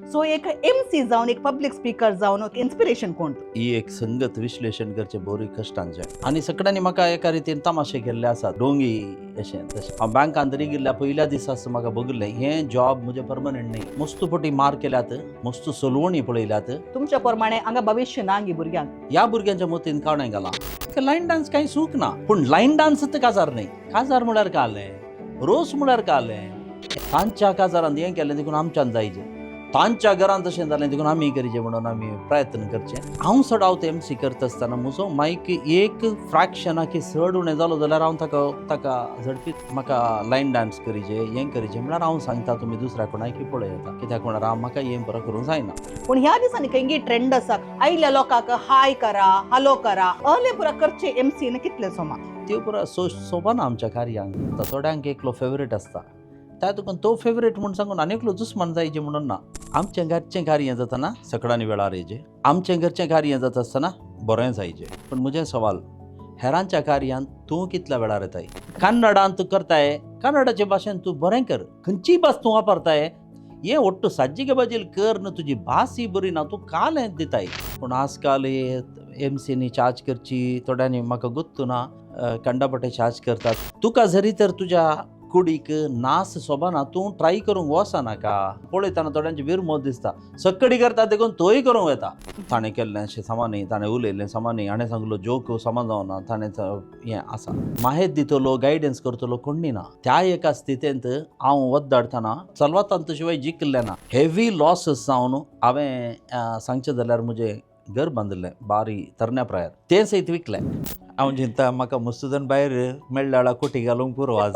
So एक M C जावन, एक पब्लीक स्पीकर जावन इन्स्पिरेशन कोण? ही एक संगत विश्लेशण करचें बोरी कश्टांचें आनी सगळ्यांनी म्हाका एका रितीन तमाशे केल्ले आसात, डोंगी अशें तशें. हांव बँकांत रिगिल्ल्या पयल्या दिसा म्हाका बघिल्लें हें जॉब म्हजें परमनंट न्ही. मस्त पटी मार केल्यात, मस्त सलवणी पळयल्यात. तुमच्या प्रमाणे हांगा भविश्य ना गी भुरग्यांक? ह्या भुरग्यांच्या मतीन काणें घालां, लायन डान्स कांय सूख ना, पूण लायन डान्स तर काजार न्ही. काजार म्हळ्यार कालें, रोस म्हळ्यार कालें. तांच्या काजारांत हें केलें देखून आमच्यान जायचें, तांच्या घरांत तशें जालें देखून आमी करचें म्हणून आमी प्रयत्न करचे. हांव चडावत एम सी करता आसतना म्हजो मायक एक फ्रॅक्शनाकी चड उणें जालो जाल्यार हांव ताका ताका झडपीत म्हाका लायन डान्स करीजे, हें करीजे म्हळ्यार हांव सांगता तुमी दुसऱ्या कोणाकी पळय येता, कित्याक म्हळ्यार हांव म्हाका हें बरो करूंक जायना. पूण ह्या दिसांनी खंयगी ट्रेंड आसा, आयिल्ल्या लोकांक हाय करा, हॅलो करा, अहले पुरा करचे एम सीन कितले सोमा? त्यो पुरा सोबाना आमच्या कार्यांक. आतां थोड्यांक एकलो फेवरेट आसता, त्या तुका तो फेवरेट म्हूण सांगून आनी एकलो दुस्मान जायचे म्हणून ना. आमचें घरचें कार्य जातना सगळ्यांनी वेळार येयचें, आमचें घरचें कार्य जाता आसतना बरें जायचें. पूण म्हजें सवाल, हेरांच्या कार्यांत तूं कितल्या वेळार येताय? कन्नडांत तूं करताय, कन्नडाचे भाशेन तूं बरें कर. खंयचीय भास तूं वापरताय, हें ಒಟ್ಟು सज्जिಗೆ बजील कर न्हू, तुजी भास ही बरी ना, तूं काल हें दिताय. पूण आजकाल एम सीनी चार्ज करची थोड्यांनी म्हाका गुत्तू ना, कंडापटे चार्ज करतात. तुका जरी तर तुज्या कुडीक नास सोबाना, तूं ट्राय करूंक वचनाका. पळयतना थोड्यांचे विरमोत दिसता, सक्कडी करता देखून तोय करूंक वता. ताणें केल्लें अशें समा न्ही, ताणें उलयल्लें समा न्ही, हाणें सांगलो जोक समा जावना, ताणें हें आसा माहेत दितलो, गायडन्स करतलो कोण्णी ना. त्या एका स्थितींत हांव वद्दाडतना चलवतांत शिवाय जिखलें ना. हेवी लॉसीस जावन हांवें सांगचें जाल्यार म्हजें घर बांदिल्लें बारी तरण्या प्रायार, तें सयत विकलें. हांव चिंता म्हाका मस्तूजन भायर मेळ्ळ्या कोटी घालूंक पुरो आज.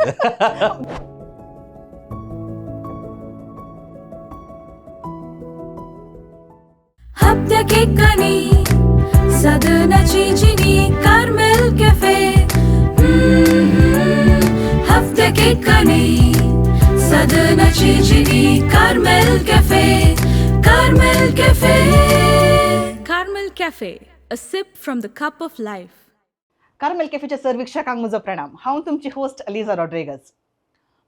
हप्त्या केकानी सदनाची जिनी Carmel cafe. हप्त्या केकानी सदनाची Jini Carmel cafe, Carmel cafe. Carmel cafe, a sip from the cup of life. Carmel कॅफेच्या sir वीक्षकांक म्हजो प्रणाम. हांव तुमची होस्ट अलिजा रॉड्रिगस.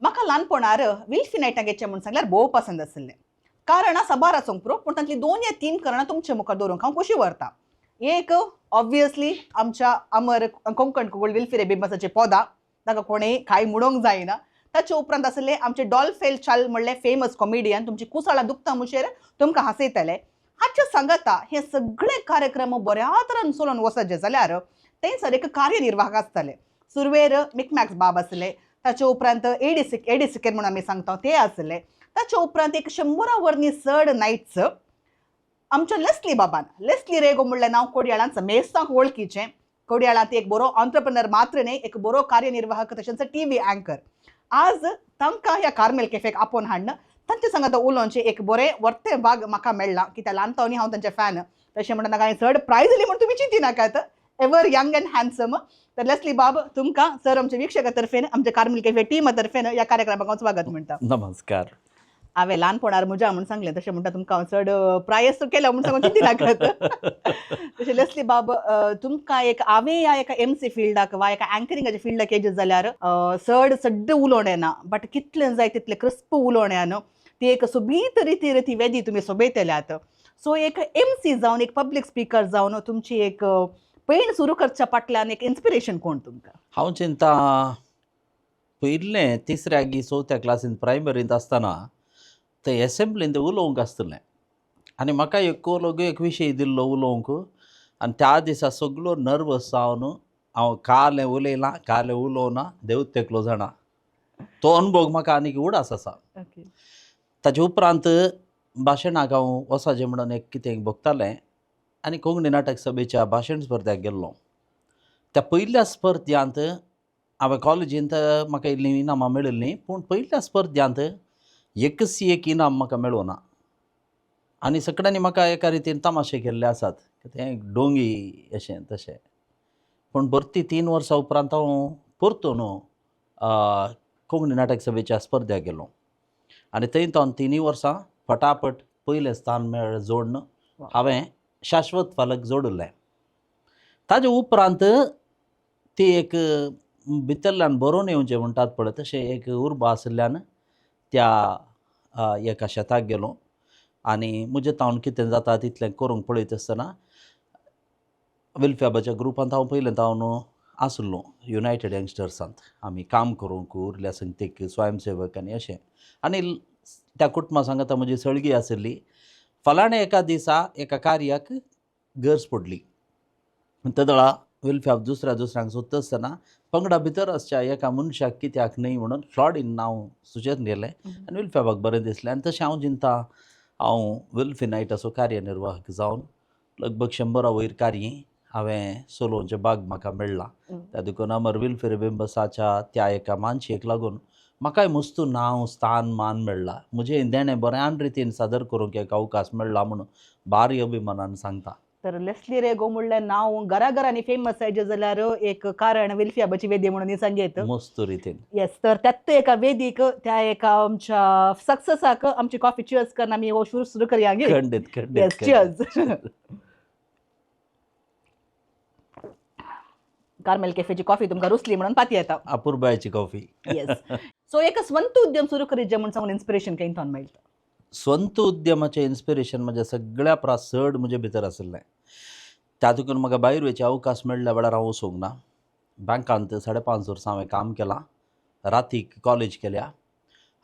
म्हाका ल्हानपणार विल्फी नायटागेचें म्हूण सांगल्यार भोव पसंद आशिल्लें. कारणां साबार आसूंक पुरो, पूण तांतलीं दोन या तीन कारणां तुमचे मुखार दवरूंक हांव खोशी व्हरता. एक, ऑब्वियसली आमच्या अमर कोंकण कुगोळ विल्फी रेबिंबासाचे पोदां, ताका कोणें कांय म्हणूंक जायना. ताचे उपरांत आसले आमचे डॉल्फेल चाल म्हणले फेमस कॉमेडियन, तुमची कुसाळां दुखता मुशेर तुमकां हांसयतले. हाच्या सांगाता हे सगळे कार्यक्रम बऱ्या तरान चलोवन वचत जाल्यार थंयसर एक कार्यनिर्वाहक आसताले. सुरवेर मिकमॅक्स बाब आसले, ताचे उपरांत एडी सिकेर म्हणून आमी सांगता ते आसले. ताचे उपरांत एक 100 वरनी चड नायट्स आमच्या लेस्ली बाबान, लेस्ली रेगो म्हणलें नांव कोडयाळांत समेस्तांक वळखीचें. कोडयाळांत एक बरो ऑन्टरप्रिनर मात्र न्ही, एक बरो कार्यनिर्वाहक तशेंच टीव्ही अँकर. आज तांकां ह्या कार्मेल कॅफेक आपोवन हाडन तांचे सांगात उलोवचें एक बरें वर्तें भाग म्हाका मेळ्ळां, कित्याक ल्हानपणांनी हांव तांचें फॅन. तशें म्हणटा हांवें चड प्रायज दिली म्हूण तुमी चिंती नाकात, एवर यंग अँड हँडसम. तर लेस्ली बाब, तुमकां सर आमच्या वीक्षका तर्फेन, आमच्या कार्मेल कॅफे टीमा तर्फेन ह्या कार्यक्रमाक हांव स्वागत म्हणटा. नमस्कार. हांवें ल्हानपणार म्हज्या म्हूण सांगलें, तशें म्हणटा तुमकां हांव चड प्रायस केल्या म्हूण सांगून चिंती नाकात. तशें लेस्ली बाब, तुमकां एक हांवें ह्या एका एम सी फिल्डाक वा एका अँकरिंगाच्या फिल्डाक येयलें जाल्यार चड सड्ड उलोवणें येना, बट कितलें जाय तितलें क्रिस्प उलोवणें न्हू, ती एक सोबीत रितीर ती वेदी तुमी सोबयतल्यात. सो एक एम सी जावन, एक पब्लीक स्पीकर जावन तुमची एक पयण सुरू करच्या फाटल्यान एक इन्स्पिरेशन कोण तुमकां? हांव चिंता पयलें तिसऱ्या गी चवथ्या क्लासींत प्रायमरींत आसतना ते एसेंब्लींत उलोवंक आसतलें आनी म्हाका एक कोलोग एक विशय दिल्लो उलोवंक आनी त्या दिसा सगळो नर्वस जावन हांव कालें उलयलां, कालें उलोवना, देव तेकलो जाणा. तो अनुभव म्हाका आनीक उडास आसा. ताचे उपरांत भाशणाक हांव वचाचें म्हणून एक कितें भोगतालें आनी कोंकणी नाटक सभेच्या भाशण स्पर्ध्याक गेल्लो. त्या पयल्या स्पर्ध्यांत हांवें कॉलेजींत म्हाका इल्लीं इनामां मेळिल्लीं, पूण पयल्या स्पर्ध्यांत एकच एक इनाम म्हाका मेळूना आनी सगळ्यांनी म्हाका एका रितीन तमाशे केल्ले आसात, तें डोंगी अशें तशें. पूण भरती 3 वर्सां उपरांत हांव परतून कोंकणी नाटक सभेच्या स्पर्ध्याक गेलो आनी थंय तो तिनूय वर्सां फटाफट पयलें स्थान मेळ जोडून हांवें शाश्वत फलक जोडिल्लें. ताजे उपरांत ती एक भितरल्यान बरोवन येवचें म्हणटात पळय, तशें एक उर्बा आशिल्ल्यान त्या एका शेताक गेलो. आनी म्हजें तावन कितें जाता तितलें करूंक पळयता आसतना विल्फ्याबाच्या ग्रुपांत हांव पयलें तावन आसलो. युनायटेड यंगस्टर्सांत आमी काम करूंक उरल्या संगतीक स्वयंसेवक आनी अशें. आनी त्या कुटुंबा सांगाता म्हजी सळगी आशिल्ली. फलाणे एका दिसा एका कार्याक गरज पडली. तेदळा विल्फ्याब दुसऱ्या दुसऱ्यांक सोदता आसतना पंगडा भितर आसच्या एका मनशाक कित्याक न्हय म्हणून फ्लॉडीन नांव सुचयत गेलें आनी विल्फ्याबाक बरें दिसलें. आनी तशें हांव चिंता हांव विल्फी नायटाचो कार्यनिर्वाहक जावन लगभग 100 वयर कार्य हांवें चलोवचें भाग म्हाका मेळ्ळां. त्या देखून अमर विल्फी रिबिम्बसाच्या त्या एका मानशेक लागून म्हाकाय मस्तू नांव स्थान मान मेळ्ळा. म्हजें देणें बऱ्यान रितीन सादर करूंक एक अवकाश मेळ्ळा म्हणून भारी अभिमानान सांगता. तर लेस्ली रेगो म्हणलें नांव घराघरांनी फेमस जायचे जाल्यार एक कारण विल्फियाबाची वेदी म्हणून सांगेत. मस्त रितीन. येस, तर त्यात एका वेदीक त्या एका आमच्या सक्सेसाक आमची कॉफी चियर्स करून आमी हो सुरू सुरू करया गे. खंडीत खंडीत. येस, चियर्स. कार्मेल कॅफेची कॉफी तुमकां रुचली म्हणून पाती येता. अपुरबायची कॉफी. येस, सो एक स्वंत उद्यम सुरू करीत जे म्हूण सांगून इन्स्पिरेशन खंय थोन मेळटा? स्वंत उद्यमाचें इन्स्पिरेशन म्हज्या सगळ्या प्रास चड म्हजे भितर आशिल्लें. त्या देखून म्हाका भायर वयचे अवकाश मेळ्ळ्या वेळार हांव वचूंक ना. बँकांत 5.5 वर्सां हांवें काम केलां, रातीक कॉलेज केल्या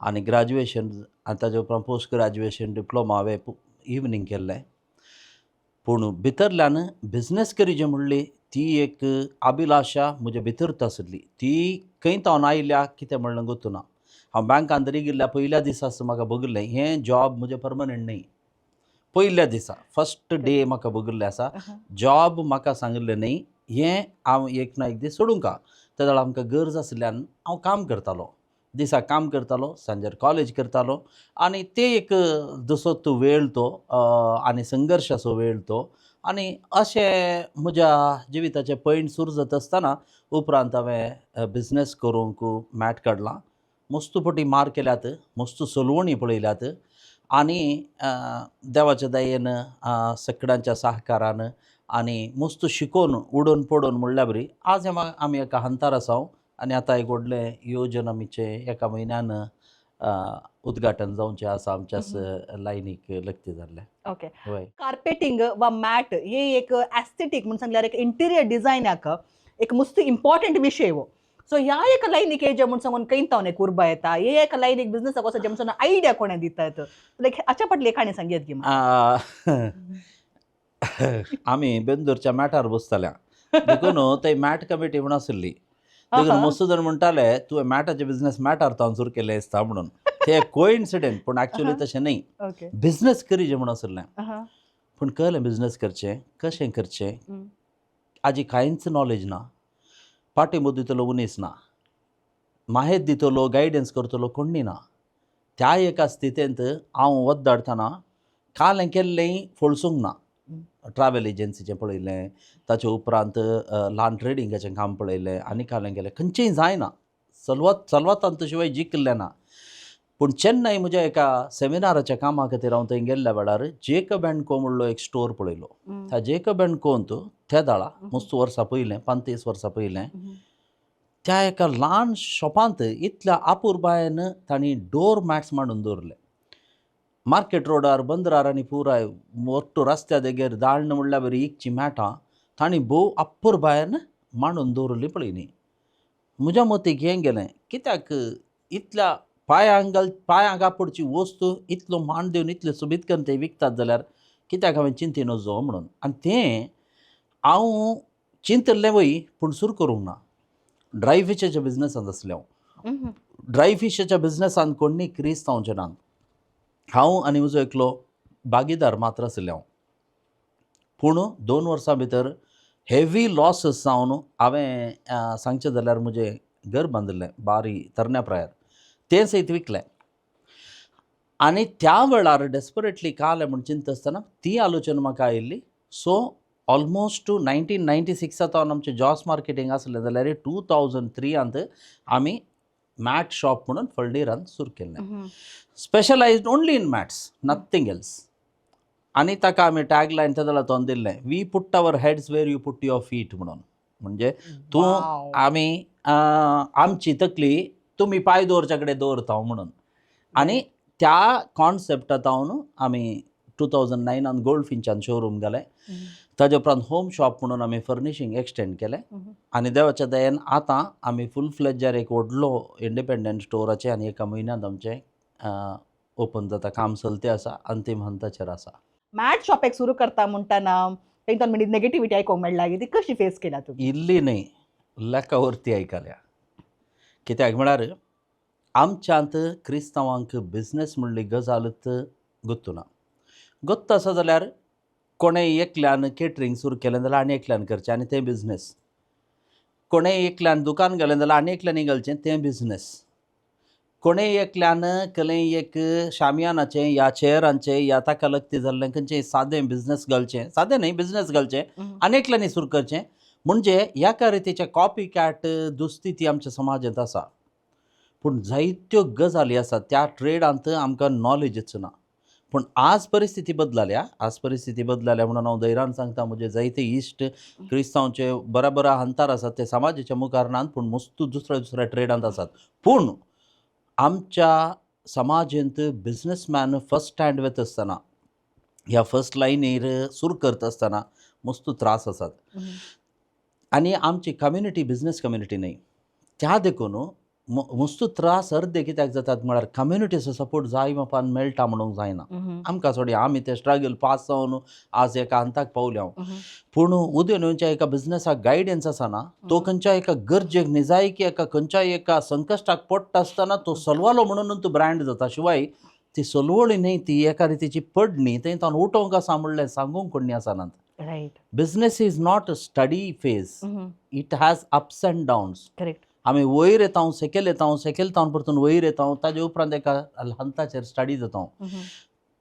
आनी ग्रॅज्युएशन आनी ताजे उपरांत पोस्ट ग्रॅज्युएशन डिप्लोमा हांवें इवनींग केल्लें. पूण भितरल्यान बिजनस करीजे म्हणली ती एक अभिलाशा म्हजे भितर आशिल्ली. ती खंय तावन आयल्या कितें म्हणलें गोतू ना. हांव बँकांत रिगिल्ल्या पयल्या दिसाच म्हाका बघिल्लें हें जॉब म्हजें परमनंट न्हय. पयल्या दिसा फस्ट डे म्हाका बघिल्लें आसा जॉब म्हाका सांगिल्लें न्हय हें हांव एक ना एक दीस सोडूंक. त्या वेळार आमकां गरज आशिल्ल्यान हांव काम करतालो, दिसाक काम करतालो, सांजेर कॉलेज करतालो. आनी ते एक जसो तो वेळ तो आनी संघर्शाचो वेळ तो. आनी अशें म्हज्या जिविताचें पयण सुरू जाता आसतना उपरांत हांवें बिजनस करूंक मॅट काडलां. मस्त पटी मार केल्यात, मस्त सलवणी पळयल्यात आनी देवाच्या दयेन, सगळ्यांच्या सहकारान आनी मस्त शिकोवन उडोवन पडोवन म्हणल्या बरी आज आमी एका हंतार आसा. आनी आतां एक व्हडलें योजन आमचें एका म्हयन्यान उद्घाटन जावचें आसा आमच्याच लायनीक लग्ती जाल्लें. हय. कार्पेटिंग वा मॅट हे एक एस्थेटीक म्हूण सांगल्यार एक इंटिरियर डिझायनाक एक मस्त इम्पॉर्टंट विशय हो. सो ह्या एका लायनीक येजे म्हूण सांगून खंय तावन एक उर्बा येता? हे एका लायनीक बिझनसाक वचत म्हूण सांगून आयडिया कोणें दितात? लायक हाच्या फाटली काणी सांगयत गी म्हाका. आमी बेंदूरच्या मॅटार बसताल्या देखून थंय मॅट कमिटी म्हूण आशिल्ली. देखून मस्त जण म्हणटाले तुवें मॅटाचे बिझनस मॅटार तावन सुरू केल्लें दिसता म्हणून. ते कोइन्सिडेंट, पूण एक्चुअली तशें न्हय. बिझनस करीजे म्हूण आशिल्लें, पूण कळ्ळें बिझनस करचें कशें करचें हाजी कांयच नॉलेज ना. पाटी दितलो उनीस ना, माहेत दितलो गायडन्स करतलो कोण्णी ना. त्या एका स्थितींत हांव वद्दाडटना कालें केल्लें फळसूंक ना. ट्रॅवल एजन्सीचें पळयलें, ताचे उपरांत ल्हान ट्रेडिंगाचें काम पळयलें आनी कालें केलें, खंयचेंय जायना. चलवत चलवतांत शिवाय जिखलें ना. पूण चेन्नय म्हज्या एका सेमिनाराच्या कामा खातीर हांव थंय गेल्ल्या वेळार जेकब अँड को म्हणलो एक स्टोर पळयलो. त्या जेकब अँड कोंत त्या दाळा मस्त वर्सां पयलें, 35 वर्सां पयलें, त्या एका ल्हान शॉपांत इतल्या आपुरबायेन तांणी डोर मॅट्स मांडून दवरले. मार्केट रोडार, बंदरार आनी पुराय मोट्टो रस्त्या देगेर दाळण म्हणल्यार बरी इकची मॅटां तांणी भोव आपुरबायेन मांडून दवरिल्ली पळयली. म्हज्या मतीक हें गेलें, कित्याक इतल्या पांयांक घाल पांयांक आपडची वस्तू इतलो मान दिवन इतले सोबीत करून ते विकतात जाल्यार कित्याक हांवें चिंती नजो म्हणून. आनी तें हांव चिंतिल्लें वय, पूण सुरू करूंक ना. ड्राय फिशाच्या बिजनसांत आसलें हांव. ड्राय फिशाच्या बिजनसांत कोण्णी क्रिस्त जावचें ना. हांव आनी म्हजो एकलो भागीदार मात्र आशिल्लें हांव. पूण 2 वर्सां भितर हेवी लॉसीस जावन हांवें सांगचें जाल्यार म्हजें घर बांदिल्लें बारी तरण्या प्रायार तें सयत विकलें. आनी त्या वेळार डेस्परेटली कालें म्हूण चिंतता आसतना ती आलोचना म्हाका आयिल्ली. सो ऑलमोस्ट 1996 सावन आमचें जॉस मार्केटींग आसलें जाल्यार 2003 आमी मॅट शॉप म्हणून फळडीरान सुरू केल्लें, specialised only in mats, nothing else. आनी ताका आमी टॅग लायन तेदळा तोंड दिल्लें, "We put our heads where you put your feet" म्हणून. म्हणजे तूं आमी आमची तकली तुमी पांय दवरच्या कडेन दवरता म्हणून. आनी त्या कॉन्सेप्टा तावन आमी 2009आन गोल्ड फिंचान शोरूम घालें. ताजे उपरांत होम शॉप म्हणून आमी फर्निशींग एक्सटेंड केलें आनी देवाच्या दयेन आतां आमी फूल फ्लेजार एक व्हडलो इंडिपेंडंट स्टोराचें आनी एका म्हयन्यांत आमचें ओपन जाता. काम चलते आसा, अंतीम हंताचेर आसा. मॅट शॉप एक सुरू करता म्हणटाना तांकां म्हणजे नेगेटिव्हिटी आयकूंक मेळ्ळा, ती कशी फेस केल्या तुमी? इल्ली न्हय, लेखावरती आयकल्या. कित्याक म्हळ्यार आमच्यांत क्रिस्तांवांक बिजनस म्हणली गजालच गोत्तू ना. गोत्त आसा जाल्यार कोणें एकल्यान केटरींग सुरू केलें जाल्यार आनी एकल्यान करचें आनी तें बिजनस, कोणें एकल्यान दुकान घालें जाल्यार आनी एकल्यान घालचें तें बिजनस, कोणें एकल्यान कसलेंय एक शामियानाचें या चेअरांचें या ताका लगती जाल्लें खंयचें सादें बिजनस घालचें, सादें न्हय बिजनस घालचें आनी एकल्यांनी सुरू करचें. म्हणजे ह्या रितीचे कॉपी कॅट दुस्थिती आमच्या समाजांत आसा. पूण जायत्यो गजाली आसात त्या ट्रेडांत आमकां नॉलेजच ना. पूण आज परिस्थिती बदलल्या, आज परिस्थिती बदलल्या म्हणून हांव धैर्यान सांगता. म्हजे जायते इश्ट क्रिस्तांवचे बऱ्या बऱ्या हंतार आसात, ते समाजाच्या मुखार नात पूण मस्तू दुसऱ्या दुसऱ्या ट्रेडांत आसात. पूण आमच्या समाजेंत बिजनसमॅन फर्स्ट हँड वता आसतना, ह्या फर्स्ट लायनीर सुरू करता आसतना मस्तू त्रास आसात. आनी आमची कम्युनिटी बिजनस कम्युनिटी न्हय, त्या देखून मस्तू त्रास अर्दे कित्याक जातात म्हळ्यार कम्युनिटीचो सपोर्ट जाय मापान मेळटा म्हणूंक जायना आमकां. सोडी आमी ते स्ट्रगल पास जावन आज एका हंताक पावल्या हांव. पूण उद्या न्हंयच्या एका बिजनसाक गायडन्स आसना, तो खंयच्या एका गरजेक निजायकी एका खंयच्याय एका संकश्टाक पडटा आसतना तो सलवालो म्हणून तो ब्रँड जाता. शिवाय ती सलवळी न्हय, ती एका रितीची पडणी थंय तावन उठोवंक आसा म्हणलें सांगूंक कोण आसनात. Business is not a study phase, it has ups and downs. आमी वयर येता, सकयल येता, सकयल तावन परतून वयर येता, ताजे उपरांत एका हंताचेर स्टडी जाता.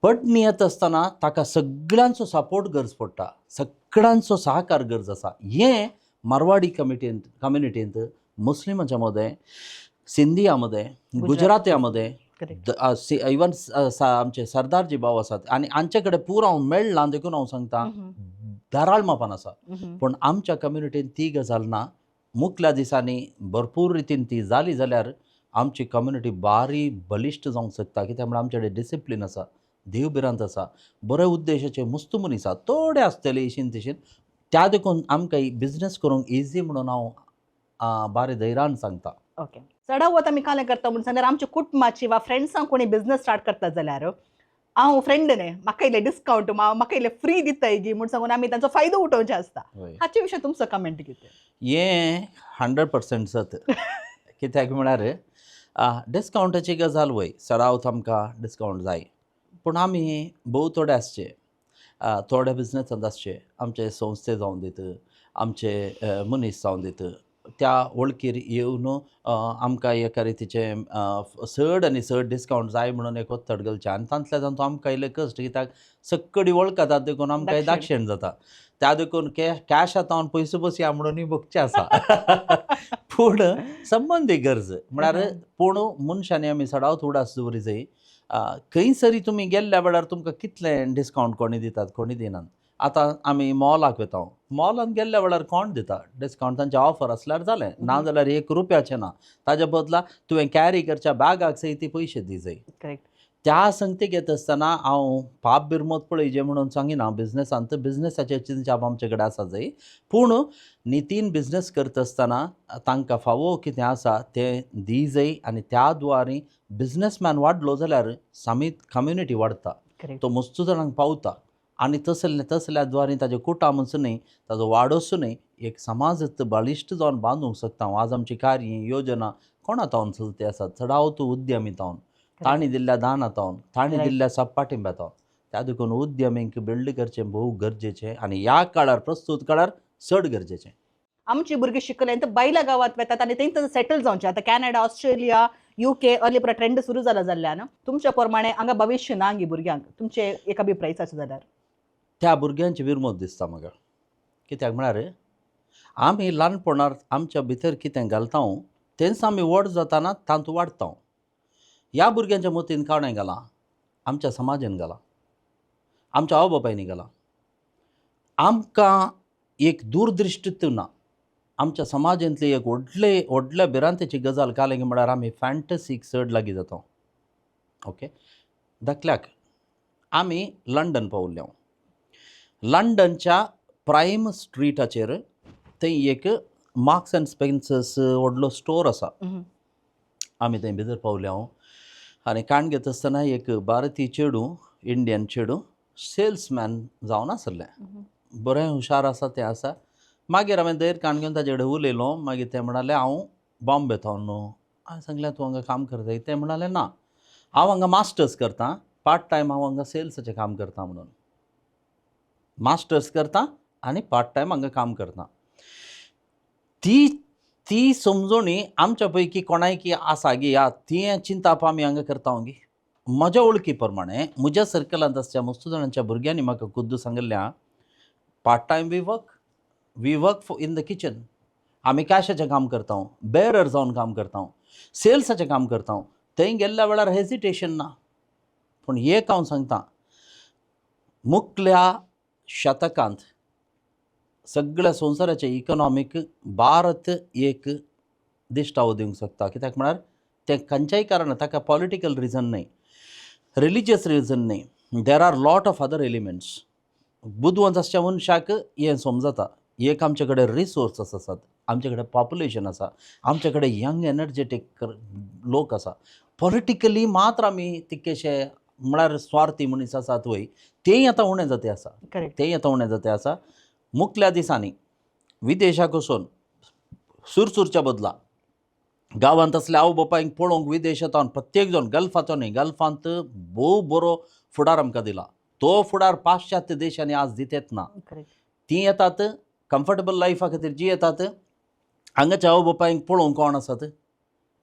पडणी येता आसतना ताका सगळ्यांचो सपोर्ट गरज पडटा, सगळ्यांचो सहकार गरज आसा. हें मारवाडी कमिटींत कम्युनिटींत, मुस्लिमाच्या मदें, सिंधिया मदें, गुजरात्या मदें, इवन आमचे सरदारजी भाव आसात आनी हांचे कडेन पुरो हांव मेळ्ळां देखून हांव सांगता, धाराळ मापान आसा. पूण आमच्या कम्युनिटीन ती गजाल ना. मुखल्या दिसांनी भरपूर रितीन ती जाली जाल्यार आमची कम्युनिटी बारी बलिश्ट जावंक शकता. कित्याक म्हळ्यार आमचे कडेन डिसिप्लीन आसा, देव भिरांत आसा, बऱ्या उद्देशाचे मुस्त मनीस आसा, थोडे आसतले इशीन तिशीन. त्या देखून आमकां बिजनस करूंक इजी म्हणून हांव बारी धैर्यान सांगता. ओके, चडावत आमी कालें करता म्हूण सांगल्यार आमच्या कुटुंबाची वा फ्रेंड्सांक कोणी बिजनस स्टार्ट करता जाल्यार हांव फ्रेंड न्हय, म्हाका इल्लें डिस्कावंट, म्हाका इल्लें फ्री दिताय गी म्हूण सांगून आमी तांचो फायदो उठोवचें आसता. हाचे विशीं तुमचो कमेंट कितें? हें 100% सत. कित्याक म्हळ्यार डिस्कावंटाची गजाल वय, चडावत आमकां डिस्कावंट जाय. पूण आमी भोव थोडे आसचे, थोडे बिजनसांत आसचे, आमचे संस्थे जावन दीत, आमचे मनीस जावन दीत, त्या वळखीर येवन आमकां एका रितीचें चड आनी चड डिस्कावंट जाय म्हणून एक ओत्तड घालचें आनी तांतल्या तातूंत आमकां इल्लें कश्ट, कित्याक सक्कडी वळखतात देखून आमकां दाक्षेण जाता. त्या देखून कॅश आतां पयसो बसया म्हणूनय बगचें आसा. पूण संबंदी गरज म्हळ्यार पूण मनशांनी आमी चडावत उडास दवरी जाय. खंयसरी तुमी गेल्ल्या वेळार तुमकां कितलें डिस्कावंट कोणी दितात, कोणी दिनात. आतां आमी मॉलाक वता, मॉलान गेल्ल्या वेळार कोण दिता डिस्कावंट? तांचे ऑफर आसल्यार जालें, ना जाल्यार एक रुपयाचें ना. ताज्या बदला तुवें कॅरी करच्या बॅगाक सयत ती पयशे दी जाय. त्या संगती घेता आसतना हांव पाप बिरमत पळय म्हणून सांगिना. बिजनसांत बिजनसाचे चिंतप आमचे कडेन आसा जाय, पूण नितीन बिजनस करता आसतना तांकां फावो कितें आसा तें दी जाय आनी त्या द्वारे बिजनसमॅन वाडलो जाल्यार सामीत कम्युनिटी वाडटा, तो मस्तू जाणांक पावता आनी तसले तसल्या द्वारे ताजें कुटामच न्हय, ताजो वाडोच न्हय, एक समाज बळिश्ट जावन बांदूंक शकता. आज आमची कार्य योजना कोणा तावन चलती आसात? चडावत उद्यमी तावन, तांणी दिल्ल्या दाना तावन, तांणी दिल्ल्या पाठिंब्या तावन. त्या देखून उद्यमींक बिल्ड करचें भोव गरजेचें आनी ह्या काळार, प्रस्तूत काळार चड गरजेचें. आमची भुरगीं शिकले तर बायल्या गांवांत वेतात आनी थंय सेटल जावचें. आतां कॅनडा, ऑस्ट्रेलिया, युके अर्ली पुरो ट्रेंड सुरू जाला जाल्ल्यान तुमच्या प्रमाणे हांगा भविश्य ना गी भुरग्यांक? तुमचे एक अभिप्राय आसा जाल्यार. त्या भुरग्यांची विरमत दिसता म्हाका. कित्याक म्हळ्यार आमी ल्हानपणार आमच्या भितर कितें घालता तेंच आमी व्हड जाताना तातूंत वाडटा. ह्या भुरग्यांच्या मतीन कोणें घालां? आमच्या समाजान घालां, आमच्या आवय बापायनी घालां. आमकां एक दूरदृश्टीत्व ना. आमच्या समाजांतली एक व्हडले व्हडल्या भिरांतेची गजाल कालें म्हळ्यार आमी फॅन्टसीक चड लागीं जाता. ओके, धाकल्याक आमी लंडन पावल्ले. लंडनच्या प्रायम स्ट्रीटाचेर थंय एक मार्क्स अँड स्पेन्सर्स व्हडलो स्टोर आसा. आमी थंय भितर पावले हांव आनी काण घेता आसतना एक भारतीय चेडूं, इंडियन चेडूं, सेल्समॅन जावन आसलें. बरें हुशार आसा तें आसा. मागीर हांवें धैर काण घेवन ताजे कडेन उलयलो. मागीर तें म्हणालें, हांव बॉम्बे थावन न्हू. हांवें सांगलें, तूं हांगा काम करताय? तें म्हणालें, ना, हांव हांगा मास्टर्स करतां, पार्ट टायम हांव हांगा सेल्साचें काम करता म्हणून. मास्टर्स करता आनी पार्ट टायम हांगा काम करता. ती ती समजोणी आमच्या पैकी कोणायकी आसा गी या ती चिंताप आमी हांगा करता गी? म्हज्या वळखी प्रमाणे म्हज्या सर्कलांत आसच्या मस्तू जाणांच्या भुरग्यांनी म्हाका खुद्द सांगिल्लें, part time we work in the kitchen, आमी कॅशाचें काम करता, बेरर जावन काम करता, सेल्साचें काम करता. थंय गेल्ल्या वेळार हेजिटेशन ना. पूण एक हांव सांगता, मुखल्या शतकांत सगळ्या संवसाराचे इकॉनॉमीक भारत एक दिश्टावो दिवंक शकता. कित्याक म्हळ्यार तें खंयच्याय कारणान, ताका पॉलिटिकल रिजन न्हय, रिलिजियस रिजन न्हय, there are lot of other elements. बुदवंत आसच्या मनशाक हें समजता. एक आमचे कडेन रिसोर्सस आसात, आमचे कडेन पॉप्युलेशन आसा, आमचे कडेन यंग एनर्जेटीक लोक आसा. पॉलिटिकली मात्र आमी तितकेशे म्हळ्यार स्वार्थी मनीस आसात वय, तेंय आतां उणें जाते आसा. तेंय आतां उणें जाते आसा. मुखल्या दिसांनी विदेशाक वचून सुरसुरच्या बदला गांवांत असले आवय बापायक पळोवंक विदेशांत प्रत्येक जाण गल्फाचो न्हय, गल्फांत भोव बरो फुडार आमकां दिला. तो फुडार पाश्चात्य देशांनी आज दितेत ना. तीं येतात कम्फर्टेबल लायफा खातीर जी येतात. हांगाच्या आवय बापायक पळोवंक कोण आसात?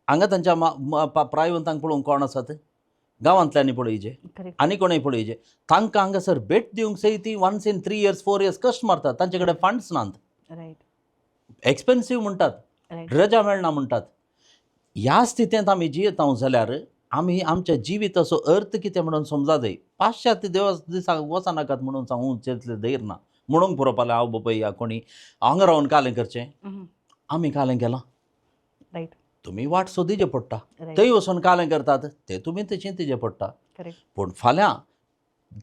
हांगा तांच्या प्रायवंतांक पळोवंक कोण आसात? गांवांतल्यांनी पळयचे आनी कोणूय पळयचे. तांकां हांगासर भेट दिवंक सय ती once in 3 years, 4 years कश्ट मारतात. तांचे कडेन फंड्स नात. एक्सपेन्सीव म्हणटात, रजा मेळना म्हणटात. ह्या स्थितींत आमी जियेता जाल्यार आमी आमच्या जिविताचो अर्थ कितें म्हणून समजा जाय. पाश्चात्य देवा दिसाक वचनाकात म्हणून सांगूंक तितलें धैर्य ना. म्हणूंक पुरो पालें हांव बापाय या कोणी हांगा रावन कालें करचें. आमी कालें केलां. तुमी वाट सोदीचें पडटा. थंय वचून कालें करतात ते तुमी ते चिंतचें पडटा. पूण फाल्यां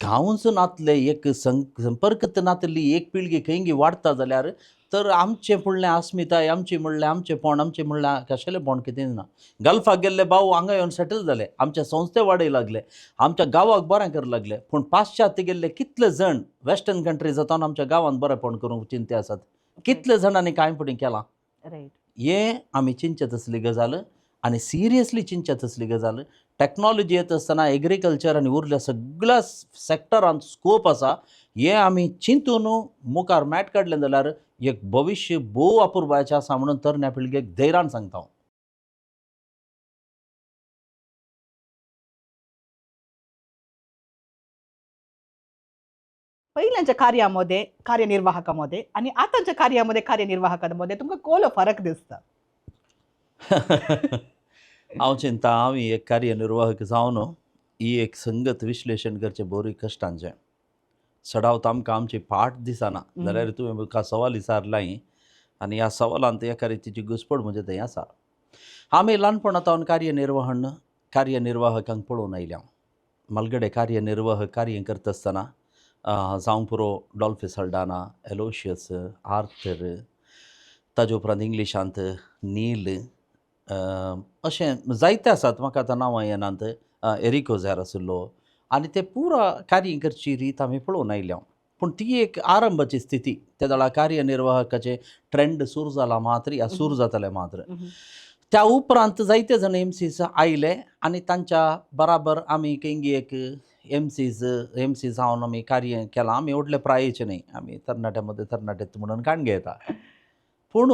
गांवच नातले, एक संपर्क नातिल्ली एक पिळगी खंय वाडटा जाल्यार तर आमचें फुडलें अस्मिताय, आमचें म्हणलें आमचें आमचें म्हणल्यार कशेलेंपण कितें ना. गल्फाक गेल्ले भाऊ हांगा येवन सेटल जाले, आमच्या संस्थे वाडय लागले, आमच्या गांवाक बरें करूंक लागले. पूण पाश्चात्य गेल्ले कितले जण वेस्टर्न कंट्रीज जाता आमच्या गांवांत बरेंपण करूंक चिंते आसात? कितले जाणांनी कांय फुडें केलां? हें आमी चिंतचे तसली गजाल आनी सिरियसली चिंतचे तसली गजाल. टॅक्नॉलॉजी येत आसतना एग्रीकल्चर आनी उरल्या सगळ्या सॅक्टरांत स्कोप आसा. हें आमी चिंतून मुखार मॅट काडलें जाल्यार एक भविश्य भोव अपुरबायेचें आसा म्हणून तरण्या पिळगेक धैर्यान सांगता हांव. पयल्यांच्या कार्यामध्ये कार्यनिर्वाहकामध्ये आनी आतांच्या कार्यामध्ये कार्यनिर्वाहकामध्ये तुमकां कोलो फरक दिसता? हांव चिंता, हांव एक कार्यनिर्वाहक जावन ही एक संगत विश्लेशण करचें बरी कश्टांचें. चडावत आमकां आमची फाट दिसना जाल्यार तुवें म्हाका सवाल विचारलाय आनी ह्या सवालांत एका रितीची घुसपड म्हजे थंय आसा. आमी ल्हानपणा सावन कार्यनिर्वाहकांक पळोवन आयल्या. म्हालगडे कार्यनिर्वाहक कार्य करता आसतना, जावं पुरो डॉल्फी सल्डाना, एलोशियस, आर्थर, ताजे उपरांत इंग्लिशांत नील, अशें जायते आसात, म्हाका आतां नांवां येनात, एरिको झॅर आशिल्लो आनी ते पुरा कार्य करची रीत आमी पळोवन आयल्या. पूण ती एक आरंभाची स्थिती. त्या वेळार कार्यनिर्वाहकाचे ट्रेंड सुरू जाला मात्र या सुरू जाताले मात्र. त्या उपरांत जायते जाण एमसीस आयले आनी तांच्या बराबर आमी खंय एक एमसी जावन आमी कार्य केलां. आमी व्हडले प्रायेचे न्हय, आमी तरणाट्या मदें तरणाटे म्हणून काणगे येता. पूण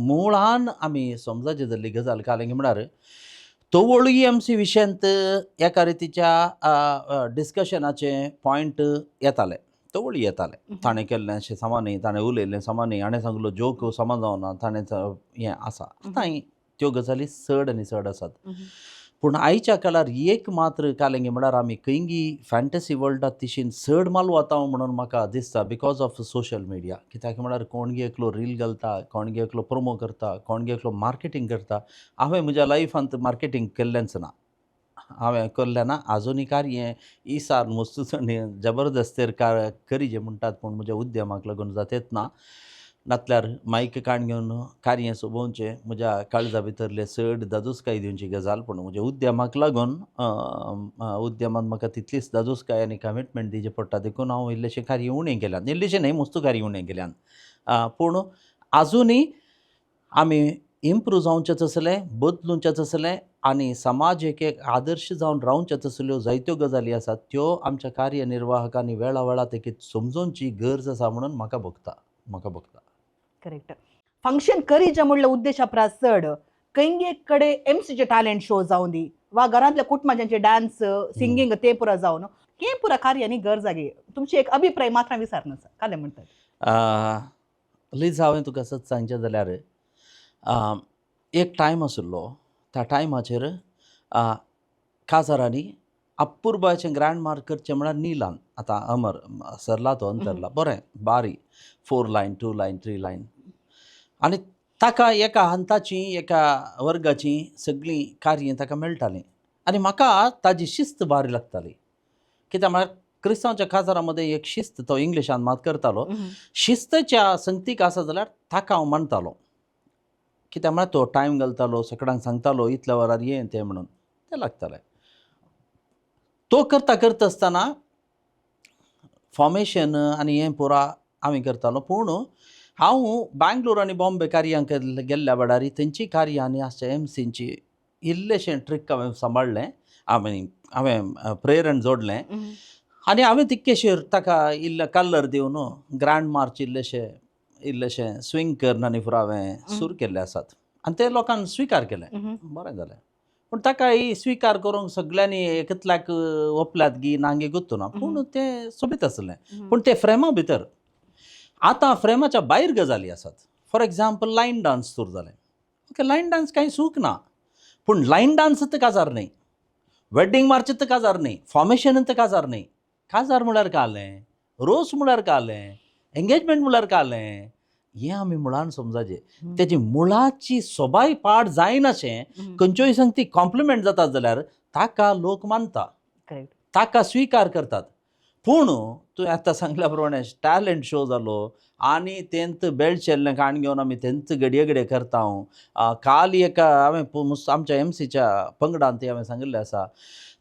मुळान आमी समजाची जाल्ली गजाल कालें म्हळ्यार तवळूय एमसी विशयांत एका रितीच्या डिस्कशनाचे पॉयंट येताले, तवळूय येताले. ताणें केल्लें अशें समा न्ही, ताणें उलयल्लें समा न्ही, हाणें सांगलो जोक समा जावना, ताणें हें आसा. आतां त्यो गजाली चड आनी चड आसात. पूण आयच्या काळार एक मात्र कालेंगे म्हळ्यार आमी खंयगी फॅन्टसी वर्ल्डात तिशीन चड माल वता म्हणून म्हाका दिसता, because of social media. कित्याक म्हळ्यार कोण एकलो रील घालता, कोण एकलो प्रोमो करता, कोण एकलो मार्केटींग करता. हांवें म्हज्या लायफांत मार्केटींग केल्लेंच ना. हांवें करलें ना. आजुनूय कार्य इसार मुस्तूचणी जबरदस्तेर करीजे म्हणटात, पूण म्हज्या उद्यमाक लागून जातेच ना. नातल्यार मायक काण घेवन कार्य सोबोवचें म्हज्या काळजा भितरलें चड दादोसकाय दिवची गजाल, पूण म्हज्या उद्यमाक लागून उद्यमान म्हाका तितलीच दादोसकाय आनी कमिटमेंट दिवचें पडटा, देखून हांव इल्लेशें कार्य उणें केल्यान, इल्लेशें न्हय, मस्तू कार्य उणें केल्यान. पूण आजुनूय आमी इम्प्रूव जावचेंच आसलें, बदलुचेंच आसलें आनी समाज एक एक आदर्श जावन रावचेंच आसल्यो जायत्यो गजाली आसात, त्यो आमच्या कार्यनिर्वाहकांनी वेळा वेळा तेकी समजोवची गरज आसा म्हणून म्हाका भोगता, म्हाका भोगता. करेक्ट. फंक्शन करीजे म्हणलं उद्देशा परस चड खंय कडेन एमसीचे टॅलेंट शो जावन दी वा घरांतल्या कुटुंबांचे डान्स सिंगींग ते पुरा जावन हे पुरा कार्यानी गरज आगे, तुमची एक अभिप्राय मात्र विचारना कालें म्हणटात. लीज, हांवें तुका सत सांगचें जाल्यार एक टायम आशिल्लो, त्या टायमाचेर काजारांनी अपुरबायेचें ग्रँड मार्क करचें म्हळ्यार निलान आतां अमर सरला तो अंतरला, बरें बारी 4 लायन 2 लायन 3 लायन, आनी ताका एका हंताची एका वर्गाची सगळीं कार्यां ताका मेळटालीं आनी म्हाका ताजी शिस्त बारी लागताली. कित्याक म्हळ्यार क्रिस्तांवच्या काजारा मदें एक शिस्त, तो इंग्लिशान मात करतालो, शिस्तच्या संगतीक आसा जाल्यार ताका हांव मानतालो. कित्याक म्हळ्यार तो टायम घालतालो, सगळ्यांक सांगतालो इतल्या वरार यें तें म्हणून तें लागतालें. तो करता करता आसतना फॉर्मेशन आनी हें पुरा आमी करतालो. पूण हांव बेंगलोर आनी बॉम्बे कार्यांक गेल्ल्या वेळार थंयची कार्यां आनी आसच्या एमसींची इल्लेशें ट्रीक हांवें सांबाळ्ळें, हांवें प्रेरण जोडलें आनी हांवें तितकेशेर ताका इल्ले कलर दिवन ग्रांड मार्च इल्लेशें इल्लेशें स्विंग करून आनी फुडें हांवें सूर केल्ले आसात आनी ते लोकांनी स्विकार केलें, बरें जालें. पूण ताका ही स्विकार करूंक सगळ्यांनी एकतल्याक ओपल्यात गी नांगी गुत्तू ना, पूण तें सोबीत आसलें. पूण ते फ्रेमा भितर, आतां फ्रेमाच्या भायर गजाली आसात. फॉर एग्जाम्पल लायन डांस सुरू जालें. ओके, लायन डांस कांय चूक ना, पूण लायन डांस तर काजार न्हय, वेड्डींग मार्च तर काजार न्हय, फॉर्मेशन तर काजार न्हय. काजार म्हळ्यार कालें, रोस म्हळ्यार कालें, एंगेजमेंट म्हळ्यार कालें, हें आमी मुळान समजाचें. तेजी मुळाची सोबाय पाड जायनाशें खंयच्योय संगती कॉम्प्लिमेंट जाता जाल्यार ताका लोक मानता, ताका स्विकार करतात. पूण तुवें आतां सांगल्या प्रमाणे टॅलंट शो जालो आनी तेंत बेळशेल्लें काण घेवन आमी तेंच घडये घडये करता. हांव काल एका हांवें आमच्या एमसीच्या पंगडान ती हांवें सांगिल्लें आसा,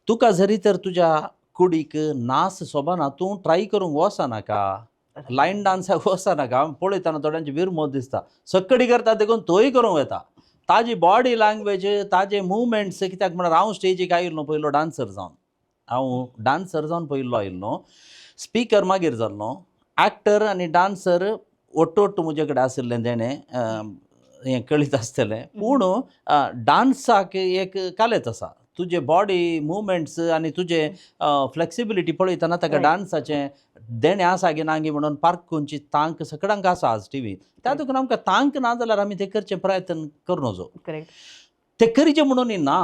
तुका जरी तर तुज्या कुडीक नास सोबना, तूं ट्राय करूंक वचनाका, लायन डांसाक वचनाका. हांव पळयतना थोड्यांची विरमोत दिसता, सक्कडी करता देखून तोय करूंक वता. ताजी बॉडी लँग्वेज, ताजे मुवमेंट्स, कित्याक म्हळ्यार हांव स्टेजीक आयिल्लो पयलो डांसर जावन, हांव डांसर जावन पयलो आयिल्लो, स्पिकर मागीर जाल्लो, एक्टर आनी डांसर ओट्टोट्ट म्हजे कडेन आशिल्लें तेणें हें कळीत आसतलें. पूण डांसाक एक कालेत आसा, तुजे बॉडी मुवमेंट्स आनी तुजे फ्लेक्सिबिलिटी पळयतना ताका डांसाचें देणें आसा गी ना गी म्हणून पारखुंची तांक सगळ्यांक आसा आज टिवी. त्या देखून आमकां तांक ना जाल्यार आमी तें करचें प्रयत्न करूं नजो. ते करीचे म्हणून ना,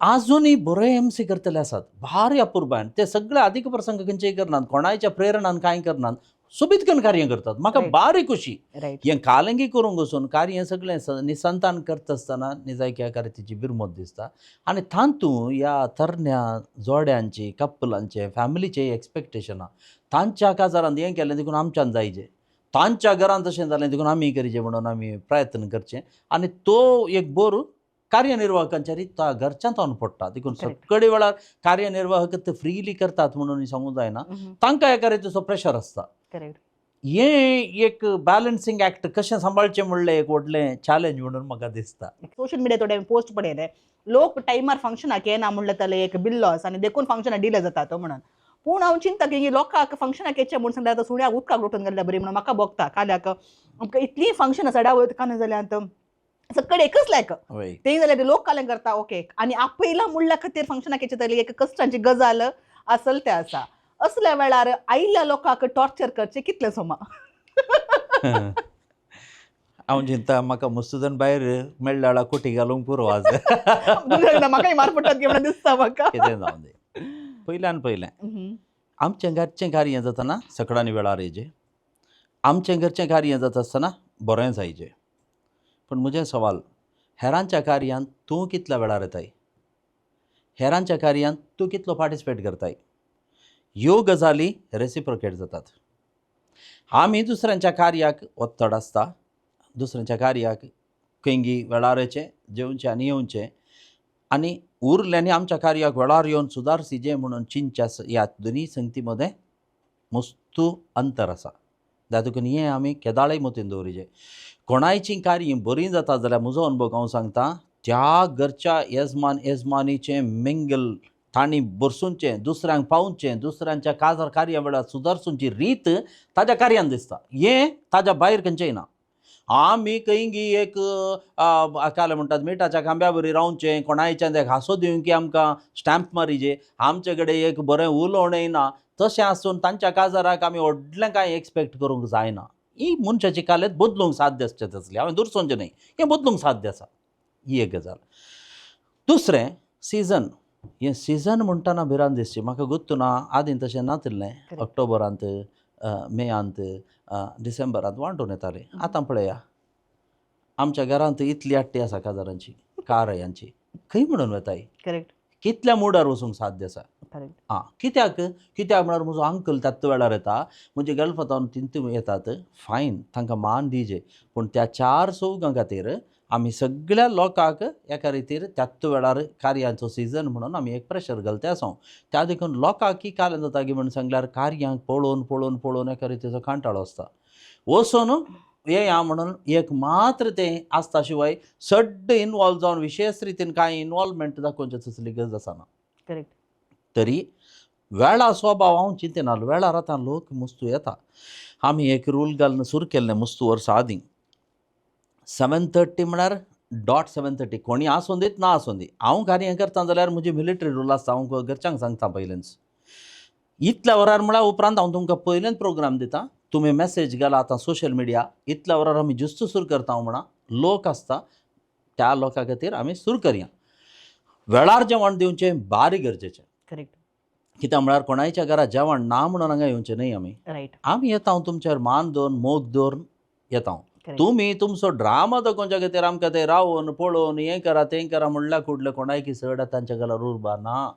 आजुनूय बरे एमसी करतले आसात भारी अपुरबायन, ते सगळे अधिक प्रसंग खंयचेय करनात, कोणायच्या प्रेरणान कांय करनात, सोबीत करून कार्य करतात. म्हाका बारी खुशी. हें कालंगी करूंक वचून कार्य सगळें निसंतान करता आसतना निजायकी कार्य तिची बिरमत दिसता. आनी तातूंत ह्या तरण्या जोड्यांची, कपलांचे, फॅमिलीचे एक्सपेक्टेशनां, तांच्या काजारांत हें केलें देखून आमच्यान जायचे, तांच्या घरांत तशें जालें देखून आमी करीचें म्हणून आमी प्रयत्न करचें. आनी तो एक बरो कार्यनिर्वाहकांच्या त्या घरच्यान जावन पडटा. देखून सगळे वेळार कार्यनिर्वाहक ते फ्रीली करतात म्हणून सांगूंक जायना, तांकां एका रितीचो प्रेशर आसता. हें एक बॅलन्सिंग एक्ट कशें सांबाळचें म्हणलें एक व्हडलें चॅलेंज म्हणून म्हाका दिसता. सोशल मिडिया थोडे पोस्ट पळयले, लोक टायमार फंक्शनाक येना म्हणलें जाल्यार एक बिल्लो आसा आनी देखून फंक्शनाक डिले जाता तो म्हणून. पूण हांव चिंता की लोकांक फंक्शनाक येचें म्हूण सांगल्यार आतां सुण्याक उदकाक लोटून गेल्ल्या बरी म्हणून म्हाका भोगता. काल्याक आमकां इतलीं फंक्शनां सडा वयता जाल्यार सगळे एकच लायक ते जाल्यार लोक कालें करता. ओके, आनी आपयला म्हणल्या खातीर फंक्शनाक येचे जाल्यार एक कश्टांची गजाल आसल ते आसा. असल्या वेळार आयिल्ल्या लोकांक टॉर्चर करचें कितलें सोमा? हांव चिंता म्हाका मस्तूजन भायर मेळ्ळ्या वेळार कोटी घालूंक पुरो आज. म्हाकाय मार पडटात की म्हणून दिसता म्हाका. कितें जावं दी, पयल्यान पयलें आमचें घरचें कार्य जातना सकडांनी वेळार येयचें, आमचें घरचें कार्य जाता आसतना बरें जायचें. पूण म्हजें सवाल, हेरांच्या कार्यांत तूं कितल्या वेळार येताय? हेरांच्या कार्यांत तूं कितलो पार्टिसिपेट करताय. ह्यो गजाली रेसिप्रोकेट जातात. आमी दुसऱ्यांच्या कार्याक ओत्तड आसता, दुसऱ्यांच्या कार्याक खंयगी वेळार जेवचें आनी येवचें आनी उरल्यांनी आमच्या कार्याक वेळार येवन सुदारची जें म्हणून चिंतच्या ह्या दोनी संगती मदें मस्तू अंतर आसा. देखून हें आमी केदाळय मतीन दवरिचें. कोणायचीं कार्यां बरीं जाता जाल्यार म्हजो अनुभव हांव सांगता, त्या घरच्या येजमान येजमानीचें मिंगल तांणी बरसुचें, दुसऱ्यांक पावचें, दुसऱ्यांच्या काजार कार्या वेळार सुदारसुची रीत ताज्या कार्यान दिसता. हें ताज्या भायर खंयचेंय ना. आमी खंयगी एक काल म्हणटात मिठाच्या खांब्या बरी रावचें, कोणायच्यान एक हांसो दिवंक की आमकां स्टॅम्प मारिजे, आमचे कडेन एक बरें उलोवणें ना, तशें आसून तांच्या काजाराक आमी व्हडलें कांय एक्सपेक्ट करूंक जायना. ही मनशाची कालेत बदलूंक साध्य आसचें तसलें हांवें दुरसोवचें न्हय, हें बदलूंक साध्य आसा. ही एक गजाल. दुसरें सिजन. हें सिजन म्हणटना भिरांत दिसची म्हाका. गुत्तू ना, आदीं तशें नातिल्लें. ऑक्टोबरांत, मेयांत, डिसेंबरांत वांटून येतालें. आतां पळया, आमच्या घरांत इतली आट्टी आसा काजारांची, कारयांची, खंय म्हणून वेताय? कितल्या मुडार वचूंक साध्य आसा? आं, कित्याक कित्याक म्हळ्यार म्हजो अंकल त्याच वेळार येता, म्हजे गल्फांत तिंतू येतात. फायन, तांकां मान दिजे, पूण त्या चार चौगां खातीर आमी सगळ्या लोकांक एका रितीर त्याच वेळार कार्यांचो सिजन म्हणून आमी एक प्रेशर घालते आसा. त्या देखून लोकांक की कारण जाता की म्हण सांगल्यार कार्यांक पळोवन पळोवन पळोवन एका रितीचो कांटाळो आसता. वचून येया म्हणून एक मात्र तें आसता, शिवाय सड्ड इनवॉल्व जावन विशेश रितीन कांय इनवॉल्वमेंट दाखोवचें तसली गरज आसना. तरी वेळा स्वभाव हांव चिंतना, वेळार आतां लोक मुस्तू येता. आमी एक रूल घालून सुरू केल्लें मुस्तू वर्सां आदीं, 7:30 म्हळ्यार डॉट 7:30. कोणी आसूं दीत ना आसूं दी, हांव कार्य करता जाल्यार म्हजी मिलिटरी रूल आसता. हांव घरच्यांक सांगता पयलींच, इतल्या वरार म्हळ्यार उपरांत हांव तुमकां पयलेंच प्रोग्राम दिता. तुमी मॅसेज घाला आतां सोशल मिडिया, इतल्या वरार आमी ज्युस्त सुरू करता म्हणा. लोक आसता, त्या लोकां खातीर आमी सुरू करया. वेळार जेवण दिवचें बारी गरजेचें. कित्याक म्हळ्यार कोणायच्या घरा जेवण ना म्हणून हांगा येवचें न्हय आमी. आमी येता हांव तुमचेर मान दवरून, मोग दवरून येता हांव. तुमी तुमचो ड्रामा दाखोवच्या खातीर आमकां ते रावून पळोवन हें करा तें करा म्हणल्यार कुडलें कोणायकी चड तांच्या घरार उरबा ना.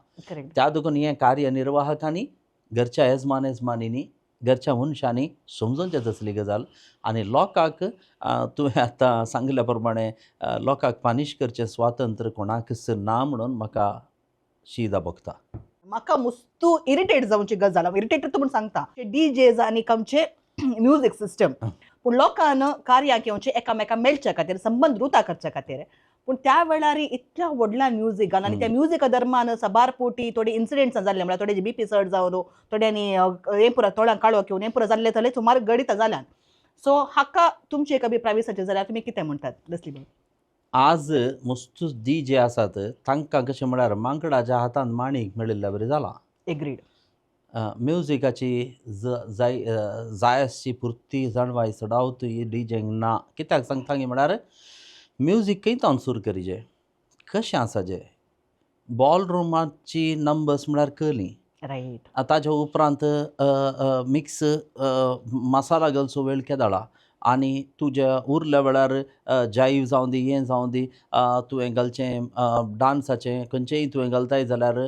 त्या देखून हें कार्यनिर्वाहकांनी, घरच्या येजमान येजमानींनी, घरच्या मनशांनी समजूनचें तसली गजाल. आनी लोकांक तुवें आतां सांगिल्ल्या प्रमाणे लोकांक पानिश करचें स्वातंत्र्य कोणाकच ना म्हणून म्हाका शीदा भोगता. म्हाका मुस्तू इरिटेट जावची गजाल, हांव इरिटेट म्हूण सांगता, डीजेज आनी आमचे म्युजीक सिस्टम. पूण लोकांन कार्याक येवचे एकामेका मेळच्या खातीर, संबंद रुता करच्या खातीर, पूण त्या वेळार इतल्या व्हडल्या म्युजिकान आनी त्या म्युजिका दरम्यान साबार पोटी थोडे इन्सिडेंट्स जाल्ले, म्हळ्यार थोडे बीपी चड जावन, थोड्यांनी हें पुरो तोंडाक काळो घेवन हें पुरो जाल्लें जाल्यार सुमार गणितां जाल्यान. सो हाका तुमची एक अभिप्राय विचारचें जाल्यार तुमी कितें म्हणटात लेस्ली भाई? आज मस्तूच डी जे आसात तांकां कशें म्हळ्यार मांकडाच्या हातान माणीक मेळिल्ल्या बरी जाला. म्युजिकाची जाय जाय आसची पुरती जाणवाय चडावत ही डीजेंक ना. कित्याक सांगता गी म्हळ्यार म्युजीक खंय तावन सुरू करिजे, कशें आसा जे बॉल रुमाची नंबर्स म्हळ्यार कली. ताज्या उपरांत मिक्स मसाला घालचो वेळ केदाळा आनी तुज्या उरल्या वेळार जायव जावं दी, हें जावं दी, तुवें घालचें डांसाचें खंयचेंय तुवें घालताय जाल्यार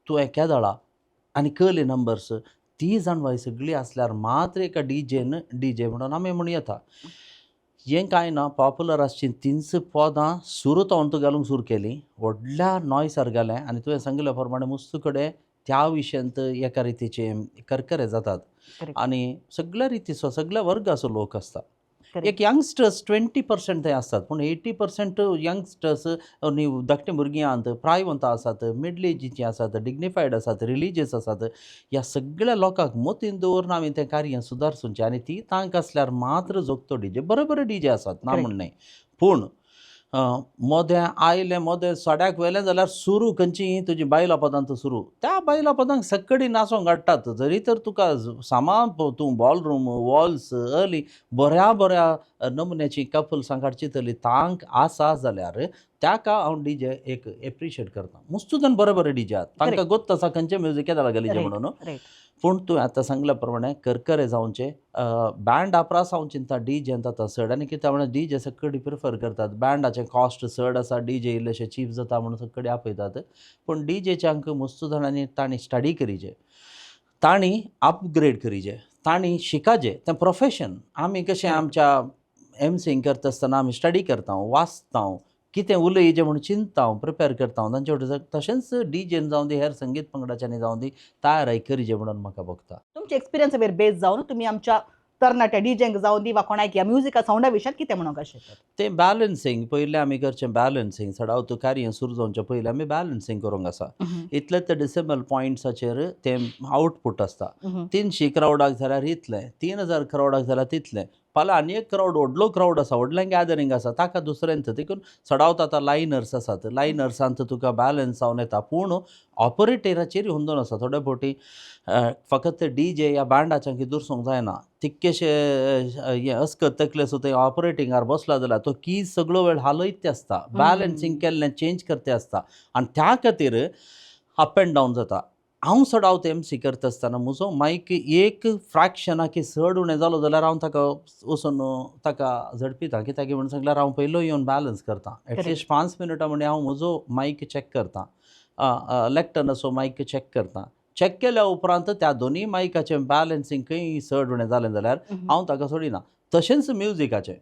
तुवें केदळा आनी कली नंबर्स ती जाणवाय सगळी आसल्यार मात्र एका डीजेन डीजे म्हणून आमी म्हणू येता. हें कांय ना, पॉपुलर आसची तींच पदां सुरू तावन तूं घालूंक सुरू केली, व्हडल्या नॉयसार घालें आनी तुवें सांगिल्ल्या प्रमाणे मुस्तू कडेन त्या विशयांत एका रितीचे करकरे जातात. आनी सगळ्या रितीचो सगळ्या वर्गाचो लोक आसता. एक यंगस्टर्स 20% थंय आसतात, पूण 80% यंगस्टर्स आनी धाकटीं भुरगीं आहात, प्रायवंत आसात, मिडल एजीचीं आसात, डिग्निफायड आसात, रिलिजियस आसात. ह्या सगळ्या लोकांक मतीन दवरून आमी तें कार्य सुदारचें आनी ती तांक आसल्यार मात्र जोगतो डीजे. बरे बरे डीजे आसात, ना म्हण न्हय, पूण मोदें आयलें मोदें सड्याक व्हेलें जाल्यार सुरू खंयची तुजी बायलां पदां सुरू, त्या बायलां पदांक सक्कडी नाचोंक हाडटात. जरी तर तुका सामान तूं बॉल रूम वॉल्स अर्ली बऱ्या बऱ्या नमुन्याची कपल्सांक हाडची तरी तांक आसा जाल्यार ताका हांव डीजे एक एप्रिशिएट करता. मुस्तूदन बरे बरे डीजे आहात, तांकां गोत्त आसा खंयचें म्युजीक केदाळा घालीचें म्हणून. पूण तूं आतां सांगल्या प्रमाणे करकरे जावचे बँड आपरास हांव चिंता डी जेन आतां चड आनी कित्याक म्हणल्यार डी जे सगळी प्रिफर करतात. बँडाचें कॉस्ट चड आसा, डी जे इल्लेशे चीप जाता म्हणून सगळे आपयतात. पूण डी जेचे आमकां मस्त जाणांनी तांणी स्टडी करीचे, तांणी अपग्रेड करीचे, तांणी शिकाचे तें प्रोफेशन. आमी कशें आमच्या एमसींग करता आसतना आमी स्टडी करता, वाचता, कितें उलयचें म्हूण चिंतता, प्रिपेर करता तांचे वटेन. तशेंच डी जेन जावं दी, हेर संगीत पंगडाच्यांनी जावं दी, तयार करीचे म्हणून म्हाका भोगता. तुमचे एक्सपिरियन्स वयर बेस जावन तुमी आमच्या तरणाट्या डीजेंक जावं दी वा कोणाक ह्या म्युजिका सावंडा विशयात कितें म्हणूंक शकतात? तें बॅलन्सींग पयलें आमी करचें, बॅलन्सींग चडावत कार्य सुरू जावचे पयलीं आमी बॅलन्सींग करूंक आसा. इतले ते डिसिमल पॉयंट्साचेर तें आवटपूट आसता. 300 क्रावडाक जाल्यार इतलें, 3000 क्रावडाक जाल्यार तितलें. फाल्यां आनी एक क्रावड, व्हडलो क्रावड आसा, व्हडलें गॅदरींग आसा, ताका दुसऱ्यांत. देखून चडावत आतां लायनर्स आसात, लायनर्सांत तुका बॅलन्स जावन येता. पूण ऑपरेटराचेर हुंदोन आसा. थोडे फावटी फकत डी जे या बँडाच्या दुरसूंक जायना, तितकेशे हें अस्कत तकले सो थंय ऑपरेटिंगार बसला जाल्यार तो कीज सगळो वेळ हालयत ते आसता, बॅलन्सींग केल्लें चेंज करते आसता आनी त्या खातीर अप एंड डावन जाता. हांव चडावत एम सी करता आसतना म्हजो मायक एक फ्रॅक्शनाकी चड उणें जालो जाल्यार हांव ताका वचून ताका झडपिता. कित्याक म्हणून सांगल्यार हांव पयलो येवन बॅलन्स करता. एटलिस्ट 5 मिनटां म्हणजे हांव म्हजो मायक चॅक करता, लेक्टनाचो मायक चॅक करता. चॅक केल्या उपरांत त्या दोनूय मायकाचें बॅलन्सींग खंय चड उणें जालें जाल्यार हांव ताका सोडिना. तशेंच म्युजिकाचें,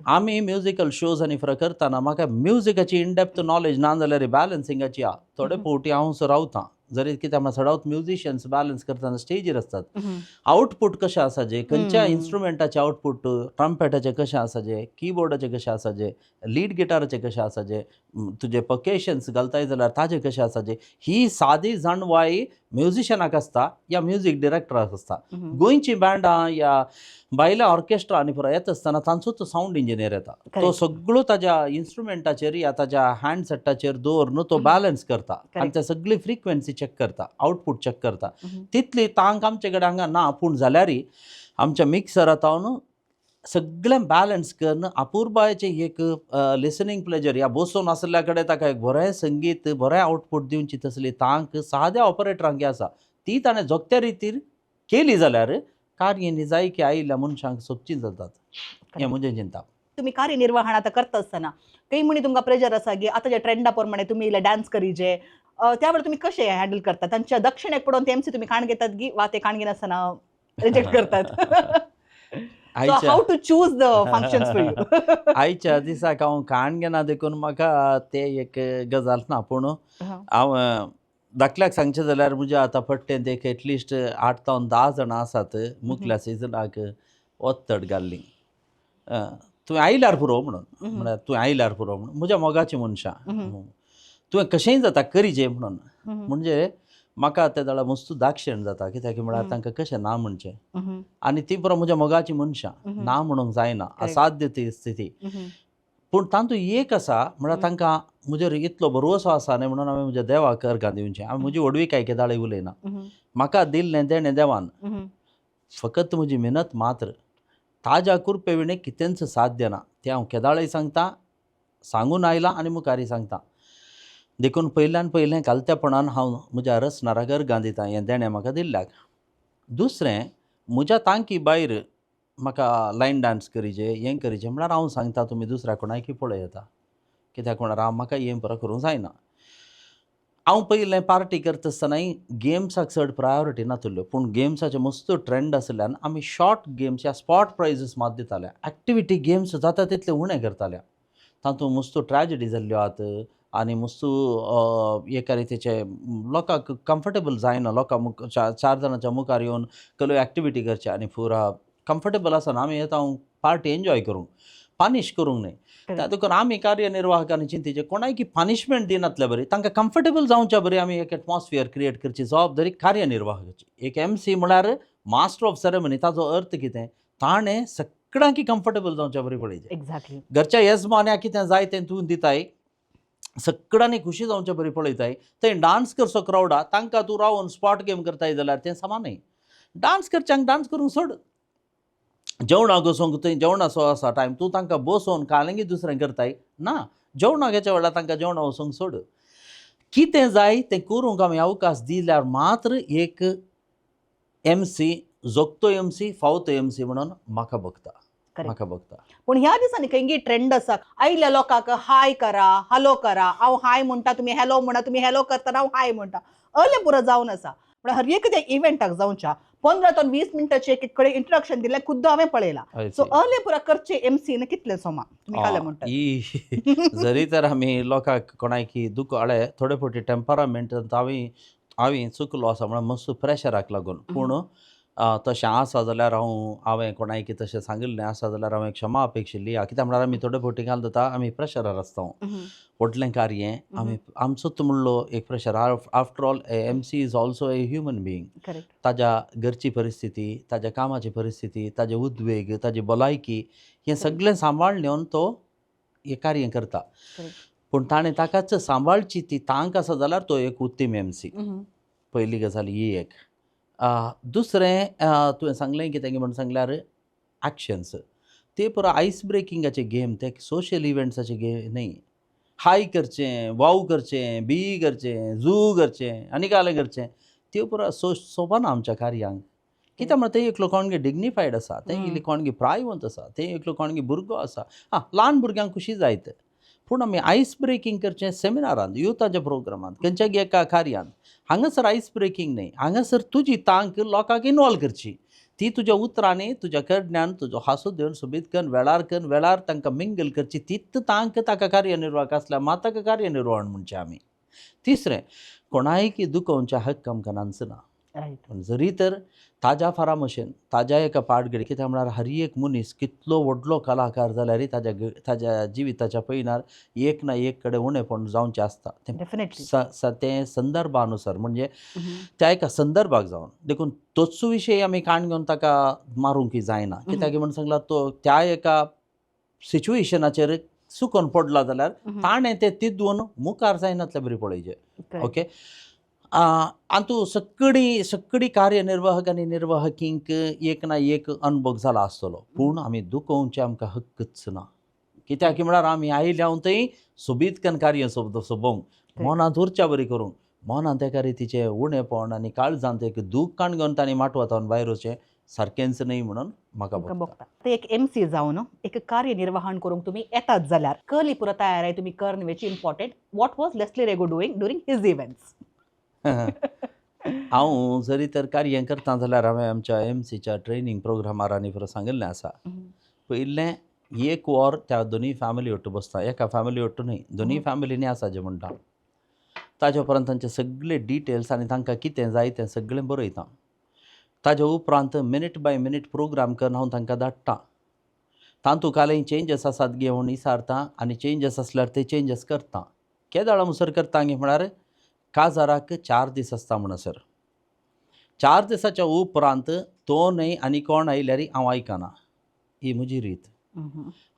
आमी म्युजिकल शोज आनी फरक करतना म्हाका म्युजिकाची इन डेप्थ नॉलेज ना जाल्यार बॅलन्सिंगाची आहा. थोडे फावटी हांव सो रावता जरी, कित्याक म्हळ्यार चडावत म्युजिशियन्स बॅलन्स करतना स्टेजीर आसतात. आउटपूट कशें आसा जे, खंयच्या इन्स्ट्रुमेंटाचें आउटपूट, ट्रम्पेटाचें कशें आसा जे, किबोर्डाचें कशें आसा जे, लीड गिटाराचें कशें आसा जे, तुजे पर्कशन्स घालताय जाल्यार ताजें कशें आसा जे, ही सादी जाणवाय म्युजिशनाक आसता या म्युजीक डिरेक्टराक आसता. गोंयची बँडां या भायल्या ऑर्केस्ट्रा आनी पुरो येता आसतना तांचोच सावंड इंजिनियर येता, तो सगळो ताज्या इन्स्ट्रुमेंटाचेर या ताज्या हँड सेटाचेर दवरून तो बॅलन्स करता आनी ते सगळी फ्रिक्वेन्सी चॅक करता, आउटपूट चॅक करता. तितली तांक आमचे कडेन हांगा ना, पूण जाल्यारय आमच्या मिक्सरा तावन सगळें बॅलन्स करून अपुरबायेचें एक लिसनींग प्लेजर या बसून आसल्या कडेन ताका एक बरें संगीत, बरें आउटपूट दिवची तसली तांक साद्या ऑपरेटरांक आसा. ती ताणें जोगत्या रितीर केली जाल्यार कार्य निजायकी आयिल्ल्या मनशांक सोबची जातात, हें म्हजें चिंतप. तुम्ही कार्यनिर्वहण आता करता आसतना काही म्हणी तुमकां प्रेशर आसा की आतांच्या ट्रेंडा प्रमाणे तुमी इल्ले डान्स करीजे, त्यावेळी तुम्ही कसे हँडल करता? तांच्या दक्षिणेक पडोवन ते एमसी तुम्ही काण घेतात की वा ते काण घेनासतना रिजेक्ट करतात? आयच्या How to choose the functions for you? आयच्या दिसाक हांव काण घेना, देखून म्हाका ते एक गजाल ना. पूण हांव धाकल्याक सांगचें जाल्यार म्हज्या आतां पट्टेंत एक एटलिस्ट 8 जावन 10 जाणां आसात. मुखल्या सिजनाक ओत्तड घाल्ली, तुवें आयल्यार पुरो म्हणून, म्हळ्यार तुवें आयल्यार पुरो म्हणून. म्हज्या मोगाची मनशां, तुवें कशेंय जाता करीजे म्हणून. म्हणजे म्हाका ते जाल्यार मस्त दाक्षेण जाता, कित्याक म्हळ्यार तांकां कशें ना म्हणचें? आनी ती पुरो म्हज्या मोगाची मनशां, ना म्हणूंक जायना, असाध्य ती स्थिती. पूण तातूंत एक आसा म्हळ्यार तांकां म्हजेर इतलो भरवसो आसा न्ही म्हणून हांवें म्हज्या देवाक अर्गां दिवचें. हांवें म्हजी व्हडविकाय केदाळी उलयना. म्हाका दिल्लें देणें देवान, फकत म्हजी मेहनत मात्र. ताज्या कृपे विणें कितेंच साध्य ना, तें हांव केदाळय सांगता, सांगून आयलां आनी मुखारय सांगता. देखून पयल्यान पयलें कालतेपणान हांव म्हज्या रचणाराक अर्गां दिता हें देणें म्हाका दिल्ल्याक. दुसरें, म्हज्या तांकी भायर म्हाका लायन डांस करीजे, हें करीजे म्हळ्यार हांव सांगता, तुमी दुसऱ्या कोणायकी पळय येता, कित्याक म्हळ्यार हांव म्हाका हें बरो करूंक जायना. हांव पयलें पार्टी करता आसतनाय गेम्साक चड प्रायोरिटी नातिल्ल्यो, पूण गेम्साचे मस्त ट्रेंड आशिल्ल्यान आमी शॉर्ट गेम्स या स्पॉट प्रायजीस मात दिताले. एक्टिविटी गेम्स जाता तितले उणें करताले. तातूंत मस्त ट्रॅजडी जाल्ल्यो आहात आनी मस्त एका रितीचे लोकांक कम्फर्टेबल जायना. लोकां चार जाणांच्या मुखार येवन कसल्यो एक्टिविटी करचे आनी पुरा कम्फर्टेबल आसना. आमी येता पार्टी एन्जॉय करूंक, पनिश करूंक न्हय. त्या देखून आमी कार्यनिर्वाहकांनी चिंतीचे कोणायकी पनिशमेंट दिनातल्या बरी तांकां कम्फर्टेबल जावच्या बरी आमी एक एटमॉस्फियर क्रिएट करची जबाबदारी कार्यनिर्वाहकाची. एक एम सी म्हळ्यार मास्टर ऑफ सेरेमनी. ताजो अर्थ कितें? ताणें सगळ्यांकी कम्फर्टेबल जावच्या बरी पळयचें. घरच्या येजमान्याक कितें जाय तें तूं दिताय, सगळ्यांनी खुशी जावचे बरी पळयताय. थंय डांस करचो क्रावडा, तांकां तूं रावन स्पॉट गेम करताय जाल्यार तें समा न्हय. डांस करच्यांक डांस करूंक सोड. जेवणाक वचोंक थंय जेवणाचो आसा टायम, तूं तांकां बसोवन कालेंगी दुसरें करताय ना. जेवणाक घेच्या वेळार तांकां जेवणा वचोंक सोड. कितें जाय तें करूंक आमी अवकाश दिल्यार मात्र एक एम सी जोगतो एम सी, फावतो एम सी म्हणून म्हाका बघता. Correct. म्हाका बघता. पूण ह्या दिसांनी खंयगी ट्रेंड आसा, आयल्या लोकांक हाय करा, हॅलो करा. हांव हाय म्हणटा, तुमी हॅलो म्हणा, तुमी हॅलो करतना हांव हाय म्हणटा, अलें पुरो जावन आसा. म्हळ्यार हर एक त्या इव्हेंटाक जावच्या 15 ते 20 मिनटाचें एक कडेन इंट्रोडक्शन दिलें खुद्द हांवें पळयलां. सो अलें पुरो करचें एम सीन कितलें सोमा तुमी कालें म्हणटात? ही जरी तर आमी लोकांक कोणायकी दुख हाडले थोडे फावटी टेम्परामेंट हांवें हांवें चुकलो आसा म्हणून मातसो प्रेशराक लागून. पूण तशें आसा जाल्यार हांवें कोणायकी तशें सांगिल्लें आसा जाल्यार हांवें क्षमा अपेक्षिल्ली. कित्याक म्हळ्यार आमी थोडे फावटी घाल जाता, आमी प्रेशरार आसता. व्हडलें कार्य आमी आमचोच म्हणलो एक pressure. After all, MC is also a human being. ताज्या घरची परिस्थिती, ताज्या कामाची परिस्थिती, ताजे उद्वेग, ताजी भलायकी हें सगळें सांबाळून घेवन तो हें कार्य करता. पूण ताणें ताकाच सांबाळची ती तांक आसा जाल्यार तो एक उत्तम एम सी. पयली गजाल ही एक. दुसरें, तुवें सांगलें कितें म्हूण सांगल्यार एक्शन्स ते पुरो आयस ब्रेकिंगाचे गेम, ते सोशल इव्हेंट्साचे गेम न्ही. हाय करचें, वाव करचें, बी करचें, जू करचें आनी कालें करचें, त्यो पुरो सोबना आमच्या कार्यांक. कित्याक म्हळ्यार ते एकलो कोणगे डिग्निफायड आसा, ते इल्ले कोणगे प्रायवंत आसा, ते एकलो कोणगे भुरगो आसा. आं, ल्हान भुरग्यांक खुशी जायत, पूण आमी आयस ब्रेकींग करचें सेमिनारांत, युथाच्या प्रोग्रामांत, खंयच्याय एका कार्यांत. हांगासर आयस ब्रेकींग न्ही. हांगासर तुजी तांक लोकांक इनवॉल्व करची, ती तुज्या उतरांनी, तुज्या करण्यान, तुजो हांसो दिवन, सोबीत करून, वेळार करून, वेळार तांकां मिंगल करची, तीच तांक ताका कार्यनिर्वाहक आसल्यार मात ताका कार्यनिर्वहण म्हणचें आमी. तिसरें, कोणायकी दुखोवच्या हक्क आमकां नाच ना. पूण जरी तर ताज्या फारामशेन ताज्या एका पाटगडी, कित्याक म्हळ्यार हर एक मनीस कितलो व्हडलो कलाकार जाल्यारय ताज्या ताज्या जिविताच्या पयनार एक ना एक कडेन उणेपण जावचें आसता तें. तें संदर्भानुसार, म्हणजे त्या एका संदर्भाक जावन. देखून तोच विशय आमी काण घेवन ताका मारूंक जायना. कित्याक म्हण सांगला, तो त्या एका सिच्युएशनाचेर चुकोन पडला जाल्यार ताणें तें तितून मुखार जायनातले बरी पळयचें. ओके, आनी तूं सगळी सगळी कार्यनिर्वाहक आनी निर्वाहकींक एक ना एक अनुभव जाला आसतलो. पूण आमी दुखोवचें आमकां हक्कच ना. कित्याक म्हळ्यार आमी आयल्या थंय सोबीत कन कार्य सोबोवंक, मनांत उरच्या बरी करूंक. मनांत एका रितीचें उणेपण आनी काळजांत एक दूख काण घेवन तांणी माटवातावन भायर वचचें सारकेंच न्हय म्हणून म्हाका तुमकां भोगता. भोगता. ते एक एम सी जावन एक कार्यनिर्वहण करूंक तुमी येतात जाल्यार कहली पुरो तयार आहे तुमी करून वेची important? What was Leslie Rego doing during his events? हांव जरी तर कार्य करता जाल्यार हांवें आमच्या एम सीच्या ट्रेनींग प्रोग्रामार आनी पुरो सांगिल्लें आसा, पयलें एक वर त्या दोनूय फॅमिली ಒಟ್ಟು बसता. एका फॅमिली ಒಟ್ಟು न्हय, दोनूय फॅमिलीनी आसा जें म्हणटा. ताज्या उपरांत तांचे सगळे डिटेल्स आनी तांकां कितें जाय तें सगळें बरयता. ताज्या उपरांत मिनीट बाय मिनीट प्रोग्राम करून हांव तांकां धाडटा. तातूंत कांय चेंजीस आसात गे म्हूण विचारता आनी चेंजीस आसल्यार ते चेंजीस करता. केदाळ म्हणसर करता गे म्हळ्यार काजाराक 4 दीस आसता म्हणसर. 4 दिसाच्या उपरांत तो न्हय आनी कोण आयल्यार हांव आयकना. ही म्हजी रीत.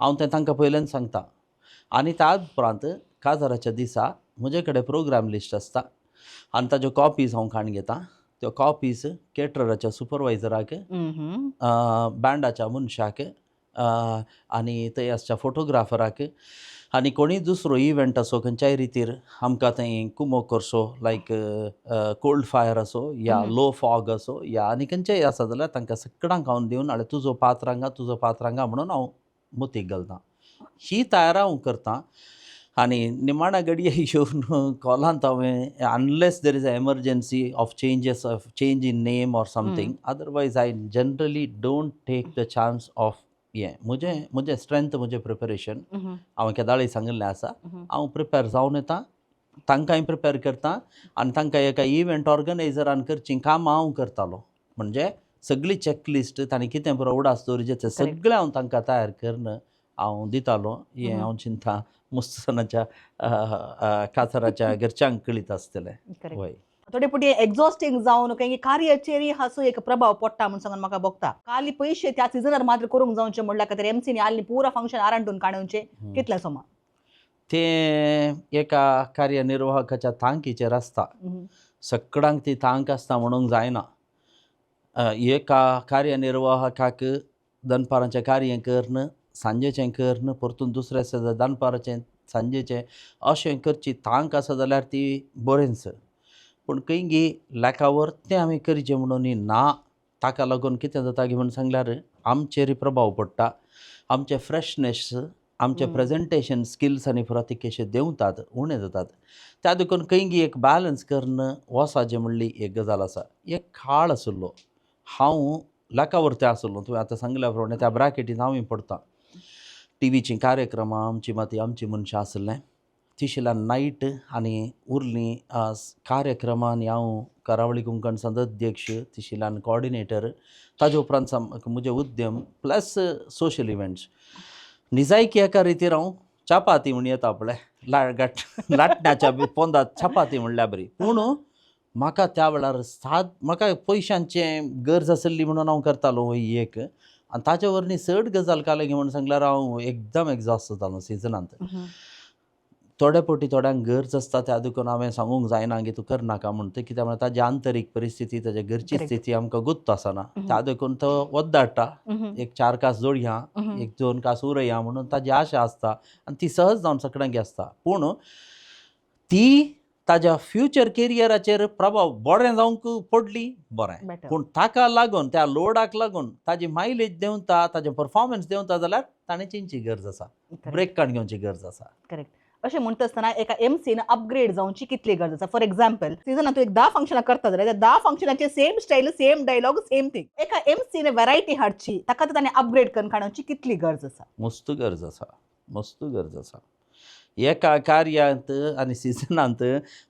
हांव तें तांकां पयल्यान सांगता. आनी त्या उपरांत काजाराच्या दिसा म्हजे कडेन प्रोग्राम लिस्ट आसता आनी ताज्यो कॉपीज हांव काडून घेता. त्यो कॉपीज केटरराच्या सुपरवायजराक, बँडाच्या मनशाक आनी थंय आसच्या फोटोग्राफराक आनी कोणीय दुसरो इव्हेंट आसो, खंयच्याय रितीर आमकां थंय कुमोक करचो, लायक कोल्ड फायर असो या लो फॉग असो या आनी खंयचेय आसा जाल्यार तांकां सगळ्यांक हांव दिवन, आनी तुजो पात्र हांगा, तुजो पात्र हांगा म्हणून हांव मतीक घालता. ही तयार हांव करता आनी निमाणा घडये येवन कॉलांत हांवें, unless there is a emergency of changes, of change in name or something, otherwise I generally don't take the chance of हें. म्हजें स्ट्रेंथ म्हजें प्रिपरेशन. हांवें केदाळय सांगिल्लें आसा, हांव प्रिपेर जावन येता, तांकांय प्रिपेर करता आनी तांकां एका इव्हेंट ऑर्गनायजरान करचीं कामां हांव करतालो. म्हणजे सगळी चॅकलिस्ट, तांणी कितें बरो उडास दवरिचें तें सगळें हांव तांकां तयार करून हांव दितालो. हें हांव चिंता मुस्तनाच्या काजाराच्या घरच्यांक कळीत आसतलें. वय. थोडे पुटी एक्झॉस्टिंग जावन खंय कार्याचेरय हाचो एक प्रभाव पडटा म्हूण सांगून म्हाका भोगता. खाली पयशे त्या सिजनार मात्र करूंक जावचें म्हणल्यार खातीर एमसीनी आनी पुरा फंक्शन आरांटून काडोवचें कितलें सोमा? तें एका कार्यनिर्वाहकाच्या तांकीचेर आसता. सगळ्यांक ती तांक आसता म्हणूंक जायना. एका कार्यनिर्वाहकाक दनपाराचें कार्य करून, सांजेचें करून, परतून दुसऱ्या दिसा दनपाराचें, सांजेचें अशें करची तांक आसा जाल्यार ती बरेंच. पूण खंय गी लेखावर तें आमी करचें म्हणून ना. ताका लागून कितें जाता की म्हूण सांगल्यार आमचेर प्रभाव पडटा, आमचें फ्रेशनेस, आमचे प्रेजेंटेशन स्किल्स आनी प्रतिकेशे देंवतात, उणें जातात. त्या देखून खंय एक बॅलन्स करून वसाचें म्हणली एक गजाल आसा. एक काळ आशिल्लो हांव लाखावरते आशिल्लो, तुवें आतां सांगल्या प्रमाणे त्या ब्रॅकेटीन हांवूय पडटा. टिवीचीं कार्यक्रमां आमची माती आमची मनशां आशिल्लें तिशिला नायट आनी उरलीं कार्यक्रमांनी हांव करावळी कोंकण संघ अध्यक्ष, तिशिलान कॉर्डिनेटर, ताजे उपरांत म्हजे उद्यम प्लस सोशल इव्हेंट्स. निजायकी एका रितीर हांव चपाती म्हण येता पळय गाठ लाटण्याच्या बी पोंदा चपाती म्हणल्यार बरी. पूण म्हाका त्या वेळार साद म्हाका पयशांचें गरज आसली म्हणून हांव करतालो ही एक, आनी ताचे वरवीं चड गजाल कालें म्हूण सांगल्यार हांव एकदम एग्जॉस्ट जातालो सिजनांत. थोडे फावटी थोड्यांक गरज आसता, त्या देखून हांवें सांगूंक जायना की तूं करनाका म्हूण तें, कित्याक म्हळ्यार ताजी आंतरीक परिस्थिती, ताज्या घरची स्थिती आमकां गुप्त आसना. त्या देखून तो वद्दाडटा, एक चार कास जोडया, एक दोन कास उरया म्हणून ताजी आशा आसता आनी ती सहज जावन सगळ्यांक आसता. पूण ती ताज्या फ्युचर केरियराचेर प्रभाव बरें जावंक पडली बरें, Better. पूण ताका लागून त्या लोडाक लागून ताजी मायलेज देंवता, ताजें परफॉर्मन्स देंवता जाल्यार ताणें चिंतची गरज आसा, ब्रेक काडून घेवची गरज आसा. करेक्ट. अशें म्हणटा आसतना एका एमसीन अपग्रेड जावची कितली गरज आसा? फॉर एक्झाम्पल, सिजनान तूं एक 10 फंक्शनां करता जाल्यार त्या 10 फंक्शनाचे same style, same dialogue, same thing. एका एमसीन व्हरायटी हाडची, ताका तर ताणें अपग्रेड करून काडची कितली गरज आसा? मस्त गरज आसा, मस्त गरज आसा. एका कार्यांत आनी सिजनांत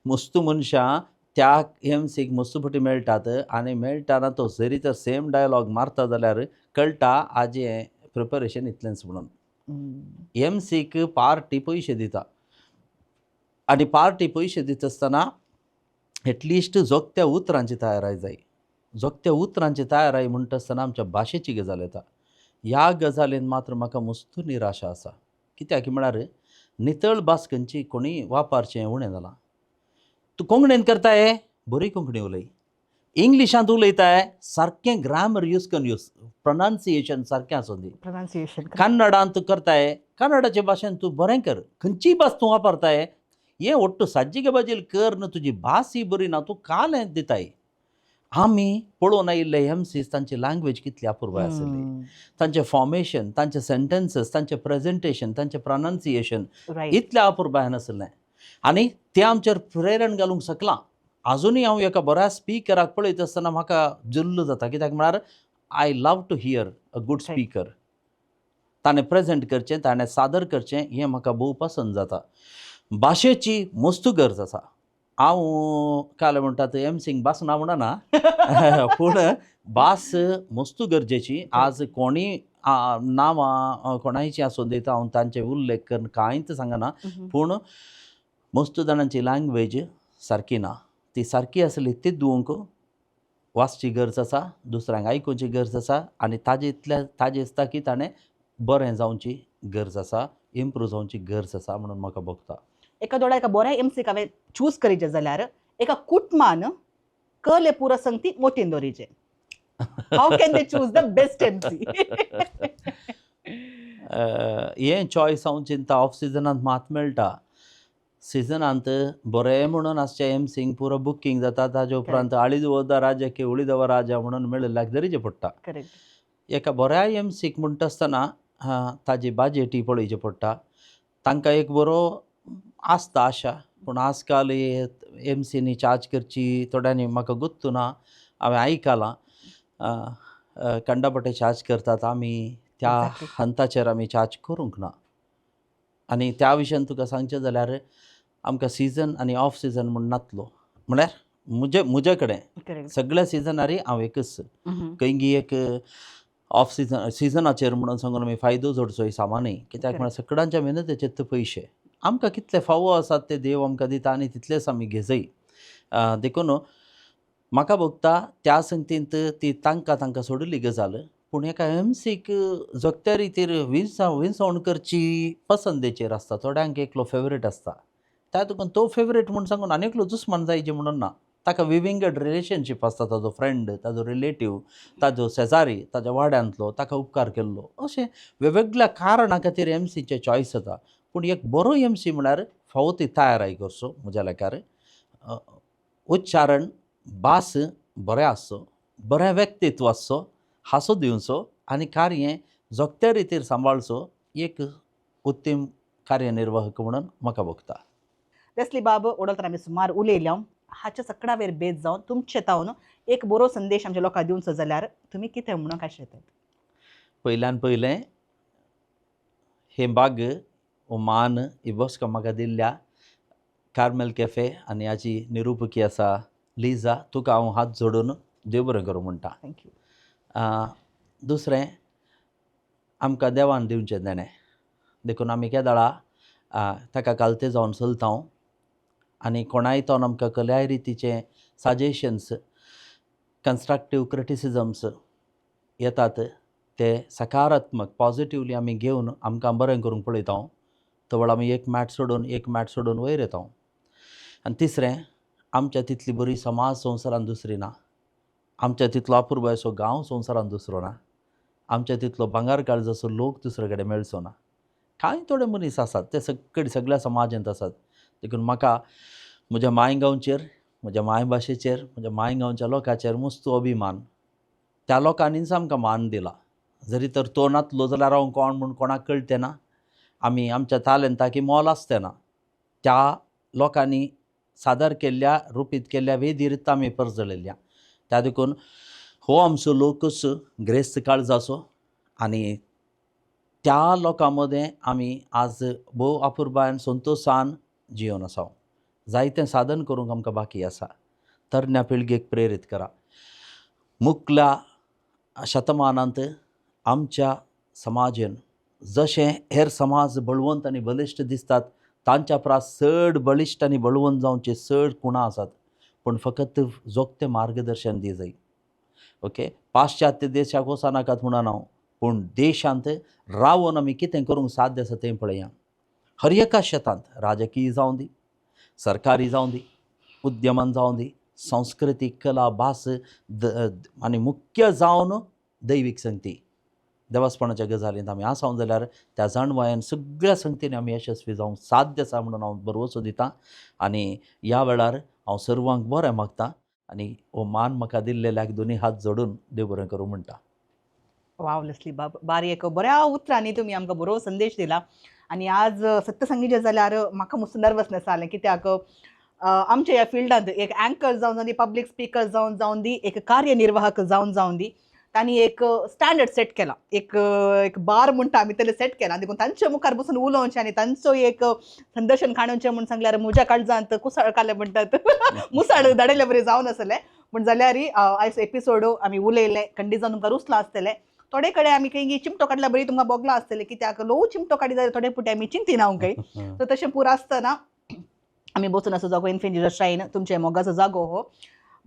मस्त मनशां त्या एमसीक मस्त फावटी मेळटात आनी मेळटाना तो जरी तर सेम डायलॉग मारता जाल्यार कळटा हाजें प्रिपरेशन इतलेंच म्हणून. एमसीक पार्टी पयशे दिता आनी पार्टी पयशे दिता आसतना एटलिस्ट जोगत्या उतरांची तयाराय जाय. जोगत्या उतरांची तयाराय म्हणटा आसतना आमच्या भाशेची गजाल येता. ह्या गजालीन मात्र म्हाका मस्त निराशा आसा, कित्याक म्हळ्यार नितळ भास खंयची कोणीय वापरचें उणें जालां. तूं कोंकणीन करताय बरी कोंकणी उलय, इंग्लिशांत उलयताय सारकें ग्रामर यूज करून यूज, प्रोनावन्सिएशन सारकें आसूं दी. प्रोनाउन्सिएशन. कन्नडांत तूं करताय कन्नडाचे भाशेन तूं बरें कर, खंयचीय भास तूं वापरताय हें ஒட்டு सज्जिके बाजील कर न्हू, तुजी भास ही बरी ना, तूं कालें दिताय. आमी पळोवन आयिल्ले एमसीस तांची लँग्वेज कितली अपुरबाय आशिल्ली, तांचें फॉर्मेशन, तांचे सेंटेन्सीस, तांचें प्रेजेंटेशन, तांचें प्रोनावन्सिएशन इतलें अपुरबायेन आशिल्लें आनी तें आमचेर प्रेरण घालूंक शकलां. आजुनूय हांव एका बऱ्या स्पिकराक पळयता आसतना म्हाका जुल्ल जाता, कित्याक म्हळ्यार I love to hear a good speaker. ताणें प्रेजेंट करचें, ताणें सादर करचें हें म्हाका भोव पसंद जाता. भाशेची मस्त गरज आसा. हांव काल म्हणटा ते एमसींग भास ना म्हणना, पूण भास मस्त गरजेची. आज कोणीय नांवां कोणायचीं आसूं दिता, हांव तांचे उल्लेख करून कांयच सांगना, पूण मस्त जाणांची लँग्वेज सारकी ना. ती सारकी आसली ती दिवंक वाचची गरज आसा, दुसऱ्यांक आयकुची गरज आसा आनी ताजे इतल्या ताजे दिसता की ताणें बरें जावची गरज आसा, इम्प्रूव जावची गरज आसा म्हणून म्हाका भोगता. एका दोळा एका बऱ्या एमसीक हांवें चूज करीचे जाल्यार एका कुटमान कले पुरो संगती मोतीन दवरीचे. How can they choose the best MC? हें चॉयस हांव चिंता ऑफ सिजनांत मात मेळटा. सिजनांत बरें म्हणून आसचें एमसींग पुरो बुकींग जाता, ताजे उपरांत आळीदवदा राजा की उळीदवा राजा म्हणून मेळिल्ल्याक दरीचें पडटा. एका बऱ्या एमसीक म्हणटा आसतना ताजी बाजेटी पळोवची पडटा. तांकां एक बरो आसता आशा, पूण आजकाल एमसीनी चार्ज करची थोड्यांनी म्हाका गुत्तू ना, हांवें आयकलां कंडापटे चार्ज करतात. आमी त्या हंताचेर आमी चार्ज करूंक ना. आनी त्या विशयान तुका सांगचें जाल्यार आमकां सिजन आनी ऑफ सिजन म्हूण नातलो, म्हळ्यार म्हजे कडेन सगळ्या सिजनारी हांव एकच खंयगी एक ऑफ सिजन सिजनाचेर म्हणून सांगून आमी फायदो जोडचो ही सामान न्ही, कित्याक म्हळ्यार सगळ्यांच्या मेहनतीचेर ते पयशे आमकां कितले फावो आसात ते देव आमकां दिता आनी तितलेच आमी घेजय. देखून म्हाका भोगता त्या संगतींत ती तांकां तांकां सोडिल्ली गजाल, पूण एका एमसीक जगत्या रितीर विंचवण करची पसंदेचेर आसता. थोड्यांक एकलो फेवरेट आसता, त्या तुका तो फेवरेट म्हूण सांगून आनी एकलो दुस्मान जायचे म्हणून ना. ताका विविंगड रिलेशनशीप आसता, ताजो फ्रेंड, ताजो रिलेटीव, ताजो शेजारी, ताज्या वाड्यांतलो, ताका उपकार केल्लो, अशें वेगवेगळ्या कारणां खातीर एमसीचे चॉयस जाता. पूण एक बरो एमसी म्हळ्यार फावो ती तयाराय करचो. म्हज्या लेखार उच्चारण भास बरें आसचो, बरें व्यक्तित्व आसचो, हांसो दिवचो आनी कार्य जोगत्या रितीर सांबाळचो एक उत्तम कार्यनिर्वाहक म्हणून म्हाका भोगता. लेस्ली बाब, ओडलतर आमी सुमार उलयल्या, हाच्या सकडावेर बेज जावन तुमचे तावन एक बरो संदेश आमच्या लोकांक दिवचो जाल्यार तुमी कितें म्हणूंक आशेतात? पयल्यान पयलें हें बाग हो मान ही बसका म्हाका दिल्ल्या कार्मेल कॅफे आनी हाची निरुपकी आसा लिजा, तुका हांव हात जोडून देव बरें करूं म्हणटा. Thank you. दुसरें, आमकां देवान दिवचें देणें देखून आमी केदळा ताका कालते जावन चलता आनी कोणाय तो आमकां कसल्याय रितीचे सजेशन्स, कन्स्ट्रक्टीव क्रिटिसिजम्स येतात ते सकारात्मक पॉजिटिवली आमी घेवन आमकां बरें करूंक पळयता. तवळ आमी एक मॅट सोडून एक मॅट सोडून वयर येता. आनी तिसरें, आमच्या तितली बरी समाज संवसारान दुसरी ना, आमच्या तितलो अपुरबायेचो गांव संवसारान दुसरो ना, आमच्या तितलो भांगर काळजाचो लोक दुसरे कडेन मेळचो ना. कांय थोडे मनीस आसात ते सगळे सगळ्या समाजांत आसात. देखून म्हाका म्हज्या मांयगांवचेर, म्हज्या मायभाशेचेर, म्हज्या मांयगांवच्या लोकांचेर मस्त अभिमान. त्या लोकांनीच आमकां मान दिला. जरी तर तो नातलो जाल्यार हांव कोण म्हूण कोणाक कळटें ना, आमी आमच्या तालेंताकी मोल आसतें ना. त्या लोकांनी सादर केल्ल्या रुपीत केल्ल्या वेदीर आमी परजळिल्ल्या. त्या देखून हो आमचो लोकूच ग्रेस्त काळजाचो आनी त्या लोकां मदें आमी आज भोव अपुरबायेन संतोशान जियोन आसा. जायतें साधन करूंक आमकां बाकी आसा. तरण्या पिळगेक प्रेरीत करा. मुखल्या शतमानांत आमच्या समाजेन जशें हेर समाज बळवंत आनी बलिश्ट दिसतात तांच्या परस चड बळिश्ट आनी बळवंत जावचे चड कुणां आसात, पूण फकत जोगतें मार्गदर्शन दी जाय. ओके, पाश्चात्य देशाक वचनाकात म्हणून हांव, पूण देशांत रावन आमी कितें करूंक साध्य आसा तें पळया. हर एका शेतांत, राजकीय जावं दी, सरकारी जावं दी, उद्यमान जावं दी, संस्कृतीक, कला, भास आनी मुख्य जावन दैवीक संगती, देवासपणाच्या गजालींत आमी आसाव जाल्यार त्या जाणवायेन सगळ्या संगतीन आमी यशस्वी जावंक साध्य आसा म्हणून हांव भरवसो दितां. आनी ह्या वेळार हांव सर्वांक बरें मागता आनी हो मान म्हाका दिल्लेल्याक दोनी हात जोडून देव बरें करूं म्हणटा. वाव लेस्ली बाब, बारी एक बऱ्या उतरांनी तुमी आमकां बरो संदेश दिला. आनी आज सत्य सांगिचें जाल्यार म्हाका मुस्त नर्वसनेस जालें, कित्याक आमच्या ह्या फिल्डांत एक एंकर जावन जावन दी, पब्लीक स्पिकर जावन जावन दी, एक कार्यनिर्वाहक जावन जावन दी, तांणी एक स्टँडर्ड सेट केला, एक एक बार म्हणटा आमी तेले सेट केला. देखून तांच्या मुखार बसून उलोवचें आनी तांचो एक संदर्शन काडोवचें म्हूण सांगल्यार म्हज्या काळजांत कुसाळ काडले म्हणटात, मुसाळ धाडिल्ले बरी जावन आसलें. पूण जाल्यार आयज एपिसोड आमी उलयले खंडीत जावन तुमकां रुचलां आसतलें. थोडे कडेन आमी खंय चिमटो काडल्या बरी तुमकां बोगलां आसतलें, कित्याक ल्हवू चिमटो काडी जाल्यार थोडे पुटे आमी चिंतिना खंय. सो तशें पुरो आसतना आमी बसून आसा जागो इन्फेंट जेजस श्रायन, तुमचे मोगाचो जागो हो.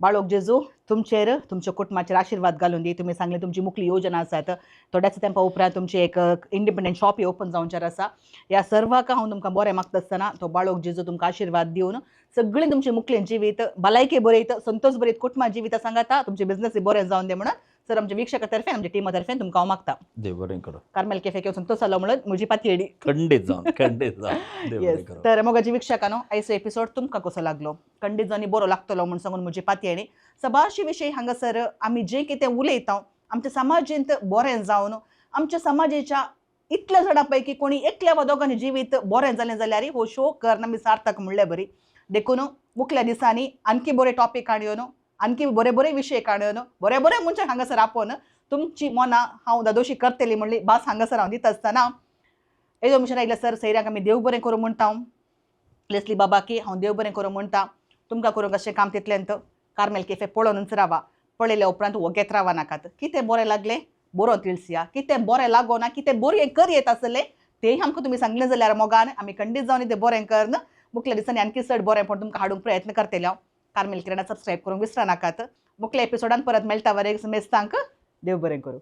बाळोक जेजू तुमचेर तुमच्या कुटुंबाचेर आशिर्वाद घालून दी. तुमी सांगलें तुमची मुखली योजना आसात, थोड्याच तेंपा उपरांत तुमची एक इंडिपेंडंट शॉप ओपन जावचेर आसा. ह्या सर्वाक हांव तुमकां बरें मागता आसतना तो बाळोक जेजू तुमकां आशिर्वाद दिवन सगळें तुमचें मुखलें जिवीत भलायकी बरयत, संतोष बरयत, कुटुंबा जिविता सांगाता तुमचें बिझनस बरें जावन दी म्हणून सर आमच्या वीक्षका तर्फे, आमच्या टिमा तर्फे तुमकां हांव मागता. देव बरें करूं. कार्मेल कॅफे किंवा संतोष जालो म्हणून म्हजी पातयेडी खंडीत जावन, खंडीत जावन देव बरें करूं. तर मोगाची वीक्षकानो, आयचो एपिसोड तुमकां कसो लागलो? खंडीत जावन बरो लागतलो म्हूण सांगून म्हजी पातयेणी. सबारशे विशय हांगासर आमी जें कितें उलयता आमच्या समाजेंत बरें जावन आमच्या समाजेच्या इतल्या जाणां पैकी कोणी एकल्या वा दोगांनी जिवीत बरें जालें जाल्यार हो शो करना आमी सार्थक म्हणले बरी. देखून मुखल्या दिसांनी आणखी बरे टॉपीक हाडून, आणखी बरे बरे विशय काडून, बरे बरे मनशां हांगासर आपोवन तुमची मनां हांव दादोशी करतली म्हणली भास हांगासर हांव दिता आसतना येदो मिशन आयल्या सर सैऱ्याक आमी देव बरें करूं म्हणटा. लेस्ली बाबाकी हांव देव बरें करूं म्हणटा. तुमकां करूंक अशें काम तितलेंत कार्मेल केफे पळोवनच रावा, पळयल्या उपरांत वोगेत रावा नाकात. कितें बरें लागलें बरो तिळसिया, कितें बरें लागोना, कितें बरें कर येत आसलें तें आमकां तुमी सांगलें जाल्यार मोगान आमी खंडीत जावन तें बरें करन मुखल्या दिसांनी आणखी चड बरें पण तुमकां हाडूंक प्रयत्न करतले हांव. कार्मेल किरणा सबस्क्रायब करूंक विसरा नाकात. मुखल्या एपिसोडान परत मेळटा वरें मेस्तांक देव बरें करूं.